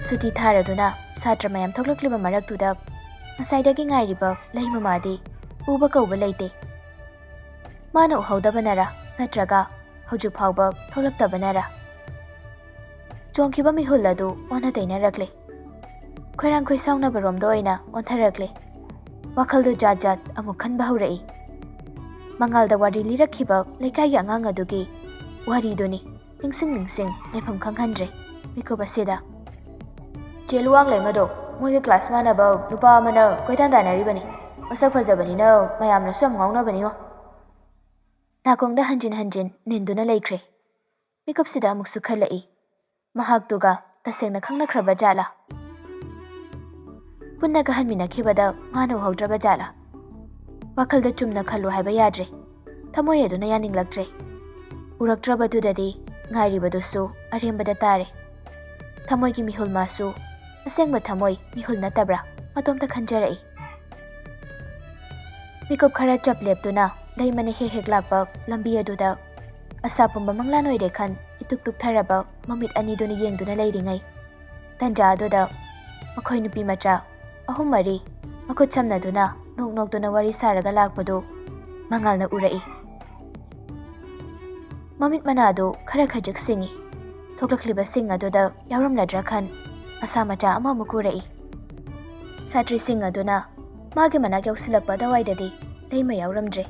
ꯁꯨꯇꯤ ꯊꯥꯔꯗꯨꯅ ꯁꯥꯇ꯭ꯔ ꯃꯌꯥꯝ ꯊꯣꯛꯂꯛꯂꯤꯕ ꯃꯔꯛꯇꯨꯗ ꯉꯁꯥꯏꯗꯒꯤ ꯉꯥꯏꯔꯤꯕ ꯂꯩ ꯃꯃꯥꯗꯤ ꯎꯕ ꯀꯧꯕ ꯂꯩꯇꯦ꯫ ꯃꯥꯅ ꯎꯍꯧꯗꯕꯅꯔꯥ ꯅꯠꯇ꯭ꯔꯒ ꯍꯧꯖꯤꯛ ꯐꯥꯎꯕ ꯊꯣꯛꯂꯛꯇꯕꯅꯔꯥ? ꯆꯣꯡꯈꯤꯕ ꯃꯤꯍꯨꯜ ꯑꯗꯨ ꯑꯣꯟꯅ ꯇꯩꯅꯔꯛꯂꯦ꯫ ꯈꯣꯏꯔꯥꯡ ꯈꯣꯏꯁꯥꯎꯅꯕꯔꯣꯝꯗ ꯑꯣꯏꯅ ꯑꯣꯟꯊꯔꯛꯂꯦ꯫ ꯋꯥꯈꯜꯗꯨ ꯖꯥꯠ ꯖꯥꯠ ꯑꯃꯨꯛ ꯈꯟꯕ ꯍꯧꯔꯛꯏ꯫ ꯃꯉꯥꯜꯗ ꯋꯥꯔꯤ ꯂꯤꯔꯛꯈꯤꯕ ꯂꯩꯀꯥꯏꯒꯤ ꯑꯉꯥꯡ ꯑꯗꯨꯒꯤ ꯋꯥꯔꯤꯗꯨꯅꯤ ꯅꯤꯡꯁꯤꯡ ꯅꯤꯡꯁꯤꯡ ꯂꯩꯐꯝ ꯈꯪꯍꯟꯗ꯭ꯔꯦ ꯃꯤꯀꯨꯞ ꯑꯁꯤꯗ꯫ "ꯆꯦ ꯂꯨꯋꯥꯡꯂꯩꯃꯗꯣ, ꯃꯣꯏꯒ ꯀ꯭ꯂꯥꯁ ꯃꯥꯟꯅꯕ ꯅꯨꯄꯥ ꯑꯃꯅ ꯀꯣꯏꯇꯥꯟ ꯇꯥꯟꯅꯔꯤꯕꯅꯤ꯫ ꯃꯁꯛ ꯐꯖꯕꯅꯤꯅ ꯃꯌꯥꯝꯅꯁꯨ ꯌꯥꯝ ꯉꯥꯎꯅꯕꯅꯤꯉꯣ꯫" ꯅꯥꯀꯣꯡꯗ ꯍꯟꯖꯤꯟ ꯍꯟꯖꯤꯟ ꯅꯤꯟꯗꯨꯅ ꯂꯩꯈ꯭ꯔꯦ꯫ ꯃꯤꯀꯨꯞꯁꯤꯗ ꯑꯃꯨꯛꯁꯨ ꯈꯜꯂꯛꯏ, ꯃꯍꯥꯛꯇꯨꯒ ꯇꯁꯦꯡꯅ ꯈꯪꯅꯈ꯭ꯔꯕ ꯖꯥꯠꯂꯥ? ꯄꯨꯟꯅꯒ ꯍꯟꯃꯤꯟꯅꯈꯤꯕꯗ ꯃꯥꯅ ꯎꯍꯧꯗ꯭ꯔꯕ ꯖꯥꯠꯂꯥ? ꯋꯥꯈꯜꯗ ꯆꯨꯝꯅ ꯈꯜꯂꯨ ꯍꯥꯏꯕ ꯌꯥꯗ꯭ꯔꯦ꯫ ꯊꯃꯣꯏ ꯑꯗꯨꯅ ꯌꯥꯅꯤꯡꯂꯛꯇ꯭ꯔꯦ꯫ ꯎꯔꯛꯇ꯭ꯔꯕꯗꯨꯗꯗꯤ ꯉꯥꯏꯔꯤꯕꯗꯨꯁꯨ ꯑꯔꯦꯝꯕꯗ ꯇꯥꯔꯦ꯫ ꯊꯃꯣꯏꯒꯤ ꯃꯤꯍꯨꯜ ꯃꯥꯁꯨ ꯑꯁꯦꯡꯕ ꯊꯃꯣꯏ ꯃꯤꯍꯨꯜ ꯅꯠꯇꯕ꯭ꯔꯥ? ꯃꯇꯣꯝꯇ ꯈꯟꯖꯔꯛꯏ꯫ ꯃꯤꯀꯨꯞ ꯈꯔ ꯆꯞ ꯂꯦꯞꯇꯨꯅ ꯂꯩꯃꯅ ꯍꯦꯛ ꯍꯦꯛ ꯂꯥꯛꯄ ꯂꯝꯕꯤ ꯑꯗꯨꯗ ꯑꯁꯥ ꯄꯨꯝꯕ ꯃꯪꯂꯥꯟ ꯑꯣꯏꯔꯦ ꯈꯟ ꯏꯇꯨꯛ ꯇꯨꯛꯊꯔꯕ ꯃꯃꯤꯠ ꯑꯅꯤꯗꯨꯅ ꯌꯦꯡꯗꯨꯅ ꯂꯩꯔꯤꯉꯩ ꯇꯟꯖꯥ ꯑꯗꯨꯗ ꯃꯈꯣꯏ ꯅꯨꯄꯤ ꯃꯆꯥ ꯑꯍꯨꯝ ꯃꯔꯤ ꯃꯈꯨꯠ ꯁꯝꯅꯗꯨꯅ ꯅꯣꯛ ꯅꯣꯛꯇꯨꯅ ꯋꯥꯔꯤ ꯁꯥꯔꯒ ꯂꯥꯛꯄꯗꯨ ꯃꯉꯥꯜꯅ ꯎꯔꯛꯏ꯫ ꯃꯃꯤꯠ ꯃꯅꯥꯗꯨ ꯈꯔ ꯈꯖꯤꯛ ꯁꯤꯡꯏ꯫ ꯊꯣꯛꯂꯛꯂꯤꯕꯁꯤꯡ ꯑꯗꯨꯗ ꯌꯥꯎꯔꯝꯂꯗ꯭ꯔꯥ ꯈꯟ ꯑꯁꯥ ꯃꯆꯥ ꯑꯃꯃꯨꯛ ꯎꯔꯛꯏ꯫ ꯁꯥꯇ꯭ꯔꯤꯁꯤꯡ ꯑꯗꯨꯅ ꯃꯥꯒꯤ ꯃꯅꯥꯛ ꯌꯧꯁꯤꯜꯂꯛꯄ ꯑꯗꯨꯋꯥꯏꯗꯗꯤ ꯂꯩꯃ ꯌꯥꯎꯔꯝꯗ꯭ꯔꯦ꯫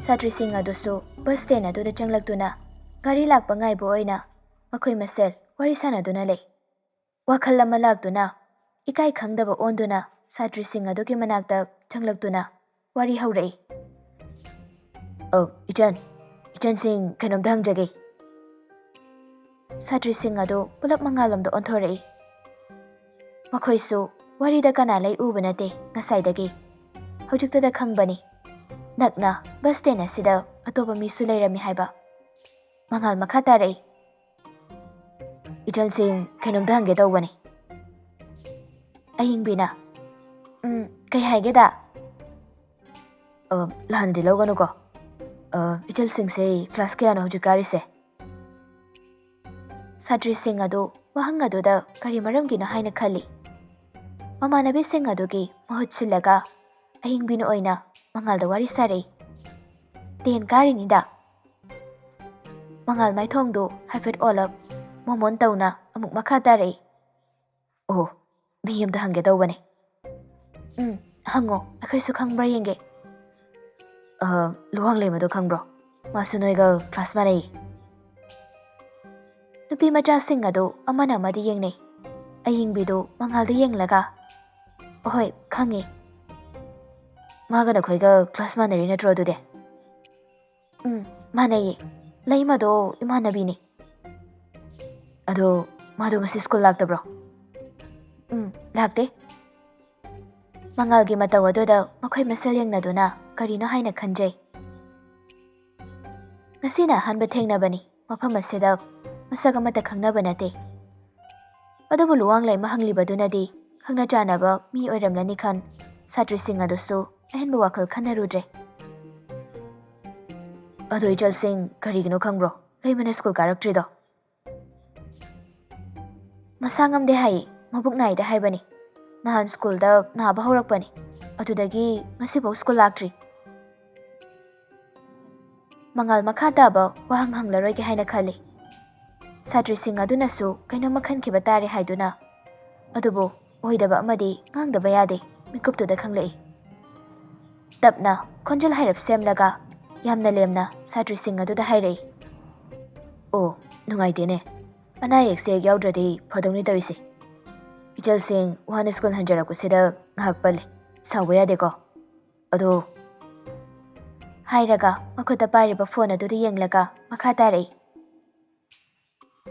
ꯁꯥꯇ꯭ꯔꯤꯁꯤꯡ ꯑꯗꯨꯁꯨ ꯕꯁ ꯁ꯭ꯇꯦꯟ ꯑꯗꯨꯗ ꯆꯪꯂꯛꯇꯨꯅ ꯒꯥꯔꯤ ꯂꯥꯛꯄ ꯉꯥꯏꯕ ꯑꯣꯏꯅ ꯃꯈꯣꯏ ꯃꯁꯦꯜ ꯋꯥꯔꯤ ꯁꯥꯟꯅꯗꯨꯅ ꯂꯩ꯫ ꯋꯥꯈꯜ ꯑꯃ ꯂꯥꯛꯇꯨꯅ ꯏꯀꯥꯏ ꯈꯪꯗꯕ ꯑꯣꯟꯗꯨꯅ ꯁꯥꯇ꯭ꯔꯤꯁꯤꯡ ꯑꯗꯨꯒꯤ ꯃꯅꯥꯛꯇ ꯆꯪꯂꯛꯇꯨꯅ ꯋꯥꯔꯤ ꯍꯧꯔꯛꯏ꯫ "ꯑ, ꯏꯆꯟ, ꯏꯆꯟꯁꯤꯡ, ꯀꯩꯅꯣꯝꯇ ꯍꯪꯖꯒꯦ꯫" ꯁꯥꯇ꯭ꯔꯤꯁꯤꯡ ꯑꯗꯨ ꯄꯨꯂꯞ ꯃꯉꯥꯜꯂꯣꯝꯗ ꯑꯣꯟꯊꯣꯔꯛꯏ꯫ ꯃꯈꯣꯏꯁꯨ ꯋꯥꯔꯤꯗ ꯀꯅꯥ ꯂꯩ ꯎꯕ ꯅꯠꯇꯦ ꯉꯁꯥꯏꯗꯒꯤ꯫ ꯍꯧꯖꯤꯛꯇꯗ ꯈꯪꯕꯅꯤ ꯅꯛꯅ ꯕꯁ ꯁ꯭ꯇꯦꯟ ꯑꯁꯤꯗ ꯑꯇꯣꯞꯄ ꯃꯤꯁꯨ ꯂꯩꯔꯝꯃꯤ ꯍꯥꯏꯕ꯫ ꯃꯉꯥꯜ ꯃꯈꯥ ꯇꯥꯔꯛꯏ꯫ "ꯏꯆꯜꯁꯤꯡ, ꯀꯩꯅꯣꯝꯇ ꯍꯪꯒꯦ ꯇꯧꯕꯅꯤ꯫" ꯑꯍꯤꯡꯕꯤꯅ, "ꯎꯝ, ꯀꯩ ꯍꯥꯏꯒꯦꯗ?" "ꯑ, ꯂꯥꯟꯅꯗꯤ ꯂꯧꯒꯅꯨꯀꯣ꯫ ꯑ, ꯏꯆꯜꯁꯤꯡꯁꯦ ꯀ꯭ꯂꯥꯁ ꯀꯌꯥꯅꯣ ꯍꯧꯖꯤꯛ ꯀꯥꯔꯤꯁꯦ?" ꯁꯥꯇ꯭ꯔꯤꯁꯤꯡ ꯑꯗꯨ ꯋꯥꯍꯪ ꯑꯗꯨꯗ ꯀꯔꯤ ꯃꯔꯝꯒꯤꯅꯣ ꯍꯥꯏꯅ ꯈꯜꯂꯤ꯫ ꯃꯃꯥꯟꯅꯕꯤꯁꯤꯡ ꯑꯗꯨꯒꯤ ꯃꯍꯨꯠ ꯁꯤꯜꯂꯒ ꯑꯍꯤꯡꯕꯤꯅ ꯑꯣꯏꯅ ꯃꯉꯥꯜꯗ ꯋꯥꯔꯤ ꯁꯥꯔꯛꯏ꯫ "ꯇꯦꯟ ꯀꯥꯔꯤꯅꯤꯗ꯫" ꯃꯉꯥꯜ ꯃꯥꯏꯊꯣꯡꯗꯨ ꯍꯥꯏꯐꯦꯠ ꯑꯣꯜꯂꯞ ꯃꯣꯃꯣꯟ ꯇꯧꯅ ꯑꯃꯨꯛ ꯃꯈꯥ ꯇꯥꯔꯛꯏ꯫ "ꯑꯣ, ꯃꯤ ꯑꯝꯇ ꯍꯪꯒꯦ ꯇꯧꯕꯅꯦ꯫" "ꯎꯝ, ꯍꯪꯉꯣ, ꯑꯩꯈꯣꯏꯁꯨ ꯈꯪꯕ꯭ꯔꯥ ꯌꯦꯡꯒꯦ꯫" "ꯑ, ꯂꯨꯋꯥꯡꯂꯩꯃꯗꯣ ꯈꯪꯕ꯭ꯔꯣ? ꯃꯥꯁꯨ ꯅꯣꯏꯒ ꯀ꯭ꯂꯥꯁ ꯃꯥꯟꯅꯩ꯫" ꯅꯨꯄꯤ ꯃꯆꯥꯁꯤꯡ ꯑꯗꯨ ꯑꯃꯅ ꯑꯃꯗ ꯌꯦꯡꯅꯩ꯫ ꯑꯌꯤꯡꯕꯤꯗꯨ ꯃꯉꯥꯜꯗ ꯌꯦꯡꯂꯒ, "ꯑꯍꯣꯏ, ꯈꯪꯉꯤ꯫" "ꯃꯥꯒ ꯅꯈꯣꯏꯒ ꯀ꯭ꯂꯥꯁ ꯃꯥꯟꯅꯔꯤ ꯅꯠꯇ꯭ꯔꯣ ꯑꯗꯨꯗꯤ?" "ꯎꯝ, ꯃꯥꯟꯅꯩꯌꯦ꯫ ꯂꯩꯃꯗꯣ ꯏꯃꯥꯟꯅꯕꯤꯅꯦ꯫" "ꯑꯗꯣ ꯃꯥꯗꯣ ꯉꯁꯤ ꯁ꯭ꯀꯨꯜ ꯂꯥꯛꯇꯕ꯭ꯔꯣ?" "ꯎꯝ, ꯂꯥꯛꯇꯦ꯫" ꯃꯉꯥꯜꯒꯤ ꯃꯇꯧ ꯑꯗꯨꯗ ꯃꯈꯣꯏ ꯃꯁꯦꯜ ꯌꯦꯡꯅꯗꯨꯅ ꯀꯔꯤꯅꯣ ꯍꯥꯏꯅ ꯈꯟꯖꯩ꯫ ꯉꯁꯤꯅ ꯑꯍꯥꯟꯕ ꯊꯦꯡꯅꯕꯅꯤ꯫ ꯃꯐꯝ ꯑꯁꯤꯗ ꯃꯁꯛ ꯑꯃꯠꯇ ꯈꯪꯅꯕ ꯅꯠꯇꯦ꯫ ꯑꯗꯨꯕꯨ ꯂꯨꯋꯥꯡꯂꯩꯃ ꯍꯪꯂꯤꯕꯗꯨꯅꯗꯤ ꯈꯪꯅ ꯆꯥꯟꯅꯕ ꯃꯤ ꯑꯣꯏꯔꯝꯂꯅꯤ ꯈꯟ ꯁꯥꯇ꯭ꯔꯤꯁꯤꯡ ꯑꯗꯨꯁꯨ ꯑꯍꯦꯟꯕ ꯋꯥꯈꯜ ꯈꯟꯅꯔꯨꯗ꯭ꯔꯦ꯫ "ꯑꯗꯣ ꯏꯆꯜꯁꯤꯡ, ꯀꯔꯤꯒꯤꯅꯣ ꯈꯪꯕ꯭ꯔꯣ ꯂꯩꯃꯅ ꯁ꯭ꯀꯨꯜ ꯀꯥꯔꯛꯇ꯭ꯔꯤꯗꯣ?" "ꯃꯁꯥ ꯉꯝꯗꯦ ꯍꯥꯏꯌꯦ, ꯃꯕꯨꯛ ꯅꯥꯏꯗ ꯍꯥꯏꯕꯅꯤ꯫ ꯅꯍꯥꯟ ꯁ꯭ꯀꯨꯜꯗ ꯅꯥꯕ ꯍꯧꯔꯛꯄꯅꯤ, ꯑꯗꯨꯗꯒꯤ ꯉꯁꯤꯐꯥꯎ ꯁ꯭ꯀꯨꯜ ꯂꯥꯛꯇ꯭ꯔꯤ꯫" ꯃꯉꯥꯜ ꯃꯈꯥ ꯇꯥꯕ ꯋꯥꯍꯪ ꯍꯪꯂꯔꯣꯏꯒꯦ ꯍꯥꯏꯅ ꯈꯜꯂꯤ꯫ ꯁꯥꯇ꯭ꯔꯤꯁꯤꯡ ꯑꯗꯨꯅꯁꯨ ꯀꯩꯅꯣꯝꯃ ꯈꯟꯈꯤꯕ ꯇꯥꯔꯦ ꯍꯥꯏꯗꯨꯅ, ꯑꯗꯨꯕꯨ ꯑꯣꯏꯗꯕ ꯑꯃꯗꯤ ꯉꯥꯡꯗꯕ ꯌꯥꯗꯦ, ꯃꯤꯀꯨꯞꯇꯨꯗ ꯈꯪꯂꯛꯏ꯫ ꯇꯞꯅ ꯈꯣꯟꯖꯦꯜ ꯍꯥꯏꯔꯞ ꯁꯦꯝꯂꯒ ꯌꯥꯝꯅ ꯂꯦꯝꯅ ꯁꯥꯇ꯭ꯔꯤꯁꯤꯡ ꯑꯗꯨꯗ ꯍꯥꯏꯔꯛꯏ꯫ "ꯑꯣ, ꯅꯨꯡꯉꯥꯏꯇꯦꯅꯦ꯫ ꯑꯅꯥ ꯑꯌꯦꯛꯁꯦ ꯌꯥꯎꯗ꯭ꯔꯗꯤ ꯐꯗꯧꯅꯤ ꯇꯧꯔꯤꯁꯦ꯫ ꯏꯆꯜꯁꯤꯡ ꯋꯥꯅ ꯁ꯭ꯀꯨꯜ ꯍꯟꯖꯔꯛꯄꯁꯤꯗ ꯉꯥꯏꯍꯥꯛ ꯄꯜꯂꯦ꯫ ꯁꯥꯎꯕ ꯌꯥꯗꯦꯀꯣ꯫ ꯑꯗꯣ," ꯍꯥꯏꯔꯒ ꯃꯈꯨꯠꯇ ꯄꯥꯏꯔꯤꯕ ꯐꯣꯟ ꯑꯗꯨꯗ ꯌꯦꯡꯂꯒ ꯃꯈꯥ ꯇꯥꯔꯛꯏ꯫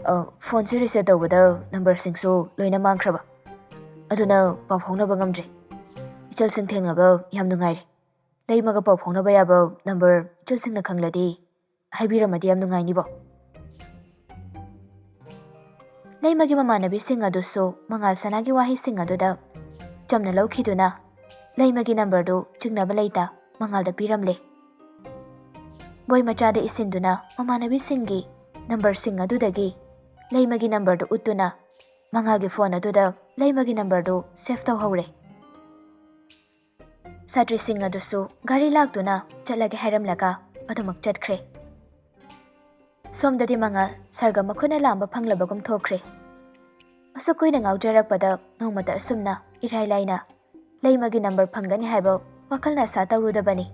"ꯑ, ꯐꯣꯟꯁꯦ ꯔꯤꯁꯦꯠ ꯇꯧꯕꯗ ꯅꯝꯕꯔꯁꯤꯡꯁꯨ ꯂꯣꯏꯅ ꯃꯥꯡꯈ꯭ꯔꯕ꯫ ꯑꯗꯨꯅ ꯄꯥꯎ ꯐꯥꯎꯅꯕ ꯉꯝꯗ꯭ꯔꯦ꯫ ꯏꯆꯜꯁꯤꯡ ꯊꯦꯡꯅꯕ ꯌꯥꯝ ꯅꯨꯡꯉꯥꯏꯔꯦ꯫ ꯂꯩꯃꯒ ꯄꯥꯎ ꯐꯥꯎꯅꯕ ꯌꯥꯕ ꯅꯝꯕꯔ ꯏꯆꯜꯁꯤꯡꯅ ꯈꯪꯂꯗꯤ ꯍꯥꯏꯕꯤꯔꯝꯃꯗꯤ ꯌꯥꯝ ꯅꯨꯡꯉꯥꯏꯅꯤꯕꯣ꯫" ꯂꯩꯃꯒꯤ ꯃꯃꯥꯟꯅꯕꯤꯁꯤꯡ ꯑꯗꯨꯁꯨ ꯃꯉꯥꯜ ꯁꯅꯥꯒꯤ ꯋꯥꯍꯩꯁꯤꯡ ꯑꯗꯨꯗ ꯆꯝꯅ ꯂꯧꯈꯤꯗꯨꯅ ꯂꯩꯃꯒꯤ ꯅꯝꯕꯔꯗꯨ ꯆꯤꯡꯅꯕ ꯂꯩꯇ ꯃꯉꯥꯜꯗ ꯄꯤꯔꯝꯂꯦ꯫ ꯕꯣꯏ ꯃꯆꯥꯗ ꯏꯁꯤꯟꯗꯨꯅ ꯃꯃꯥꯟꯅꯕꯤꯁꯤꯡꯒꯤ ꯅꯝꯕꯔꯁꯤꯡ ꯑꯗꯨꯗꯒꯤ ꯂꯩꯃꯒꯤ ꯅꯝꯕꯔꯗꯨ ꯎꯠꯇꯨꯅ ꯃꯉꯥꯜꯒꯤ ꯐꯣꯟ ꯑꯗꯨꯗ ꯂꯩꯃꯒꯤ ꯅꯝꯕꯔꯗꯨ ꯁꯦꯚ ꯇꯧꯍꯧꯔꯦ꯫ ꯁꯥꯇ꯭ꯔꯤꯁꯤꯡ ꯑꯗꯨꯁꯨ ꯒꯥꯔꯤ ꯂꯥꯛꯇꯨꯅ ꯆꯠꯂꯒꯦ ꯍꯥꯏꯔꯝꯂꯒ ꯑꯗꯨꯃꯛ ꯆꯠꯈ꯭ꯔꯦ꯫ ꯁꯣꯝꯗꯗꯤ ꯃꯉꯥꯜ ꯁꯔꯒ ꯃꯈꯨꯠꯅ ꯂꯥꯝꯕ ꯐꯪꯂꯕꯒꯨꯝ ꯊꯣꯛꯈ꯭ꯔꯦ꯫ ꯑꯁꯨꯛ ꯀꯨꯏꯅ ꯉꯥꯎꯖꯔꯛꯄꯗ ꯅꯣꯡꯃꯇ ꯑꯁꯨꯝꯅ ꯏꯔꯥꯏ ꯂꯥꯏꯅ ꯂꯩꯃꯒꯤ ꯅꯝꯕꯔ ꯐꯪꯒꯅꯤ ꯍꯥꯏꯕ ꯋꯥꯈꯜꯅ ꯑꯁꯥ ꯇꯧꯔꯨꯗꯕꯅꯤ꯫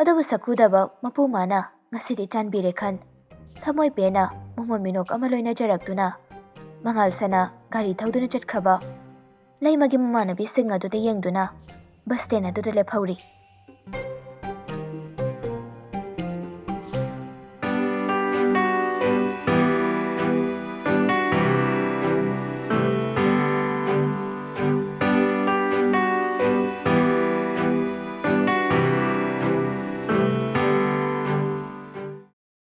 ꯑꯗꯨꯕꯨ ꯁꯛꯈꯨꯗꯕ ꯃꯄꯨ ꯃꯥꯅ ꯉꯁꯤꯗꯤ ꯆꯥꯟꯕꯤꯔꯦ ꯈꯟ ꯊꯃꯣꯏ ꯄꯦꯟꯅ ꯃꯃꯣꯟ ꯃꯤꯅꯣꯛ ꯑꯃ ꯂꯣꯏꯅꯖꯔꯛꯇꯨꯅ ꯃꯉꯥꯜ ꯁꯅꯥ ꯒꯥꯔꯤ ꯊꯧꯗꯨꯅ ꯆꯠꯈ꯭ꯔꯕ ꯂꯩꯃꯒꯤ ꯃꯃꯥꯟꯅꯕꯤꯁꯤꯡ ꯑꯗꯨꯗ ꯌꯦꯡꯗꯨꯅ ꯕꯁ ꯁ꯭ꯇꯦꯟ ꯑꯗꯨꯗ ꯂꯦꯞꯍꯧꯔꯤ꯫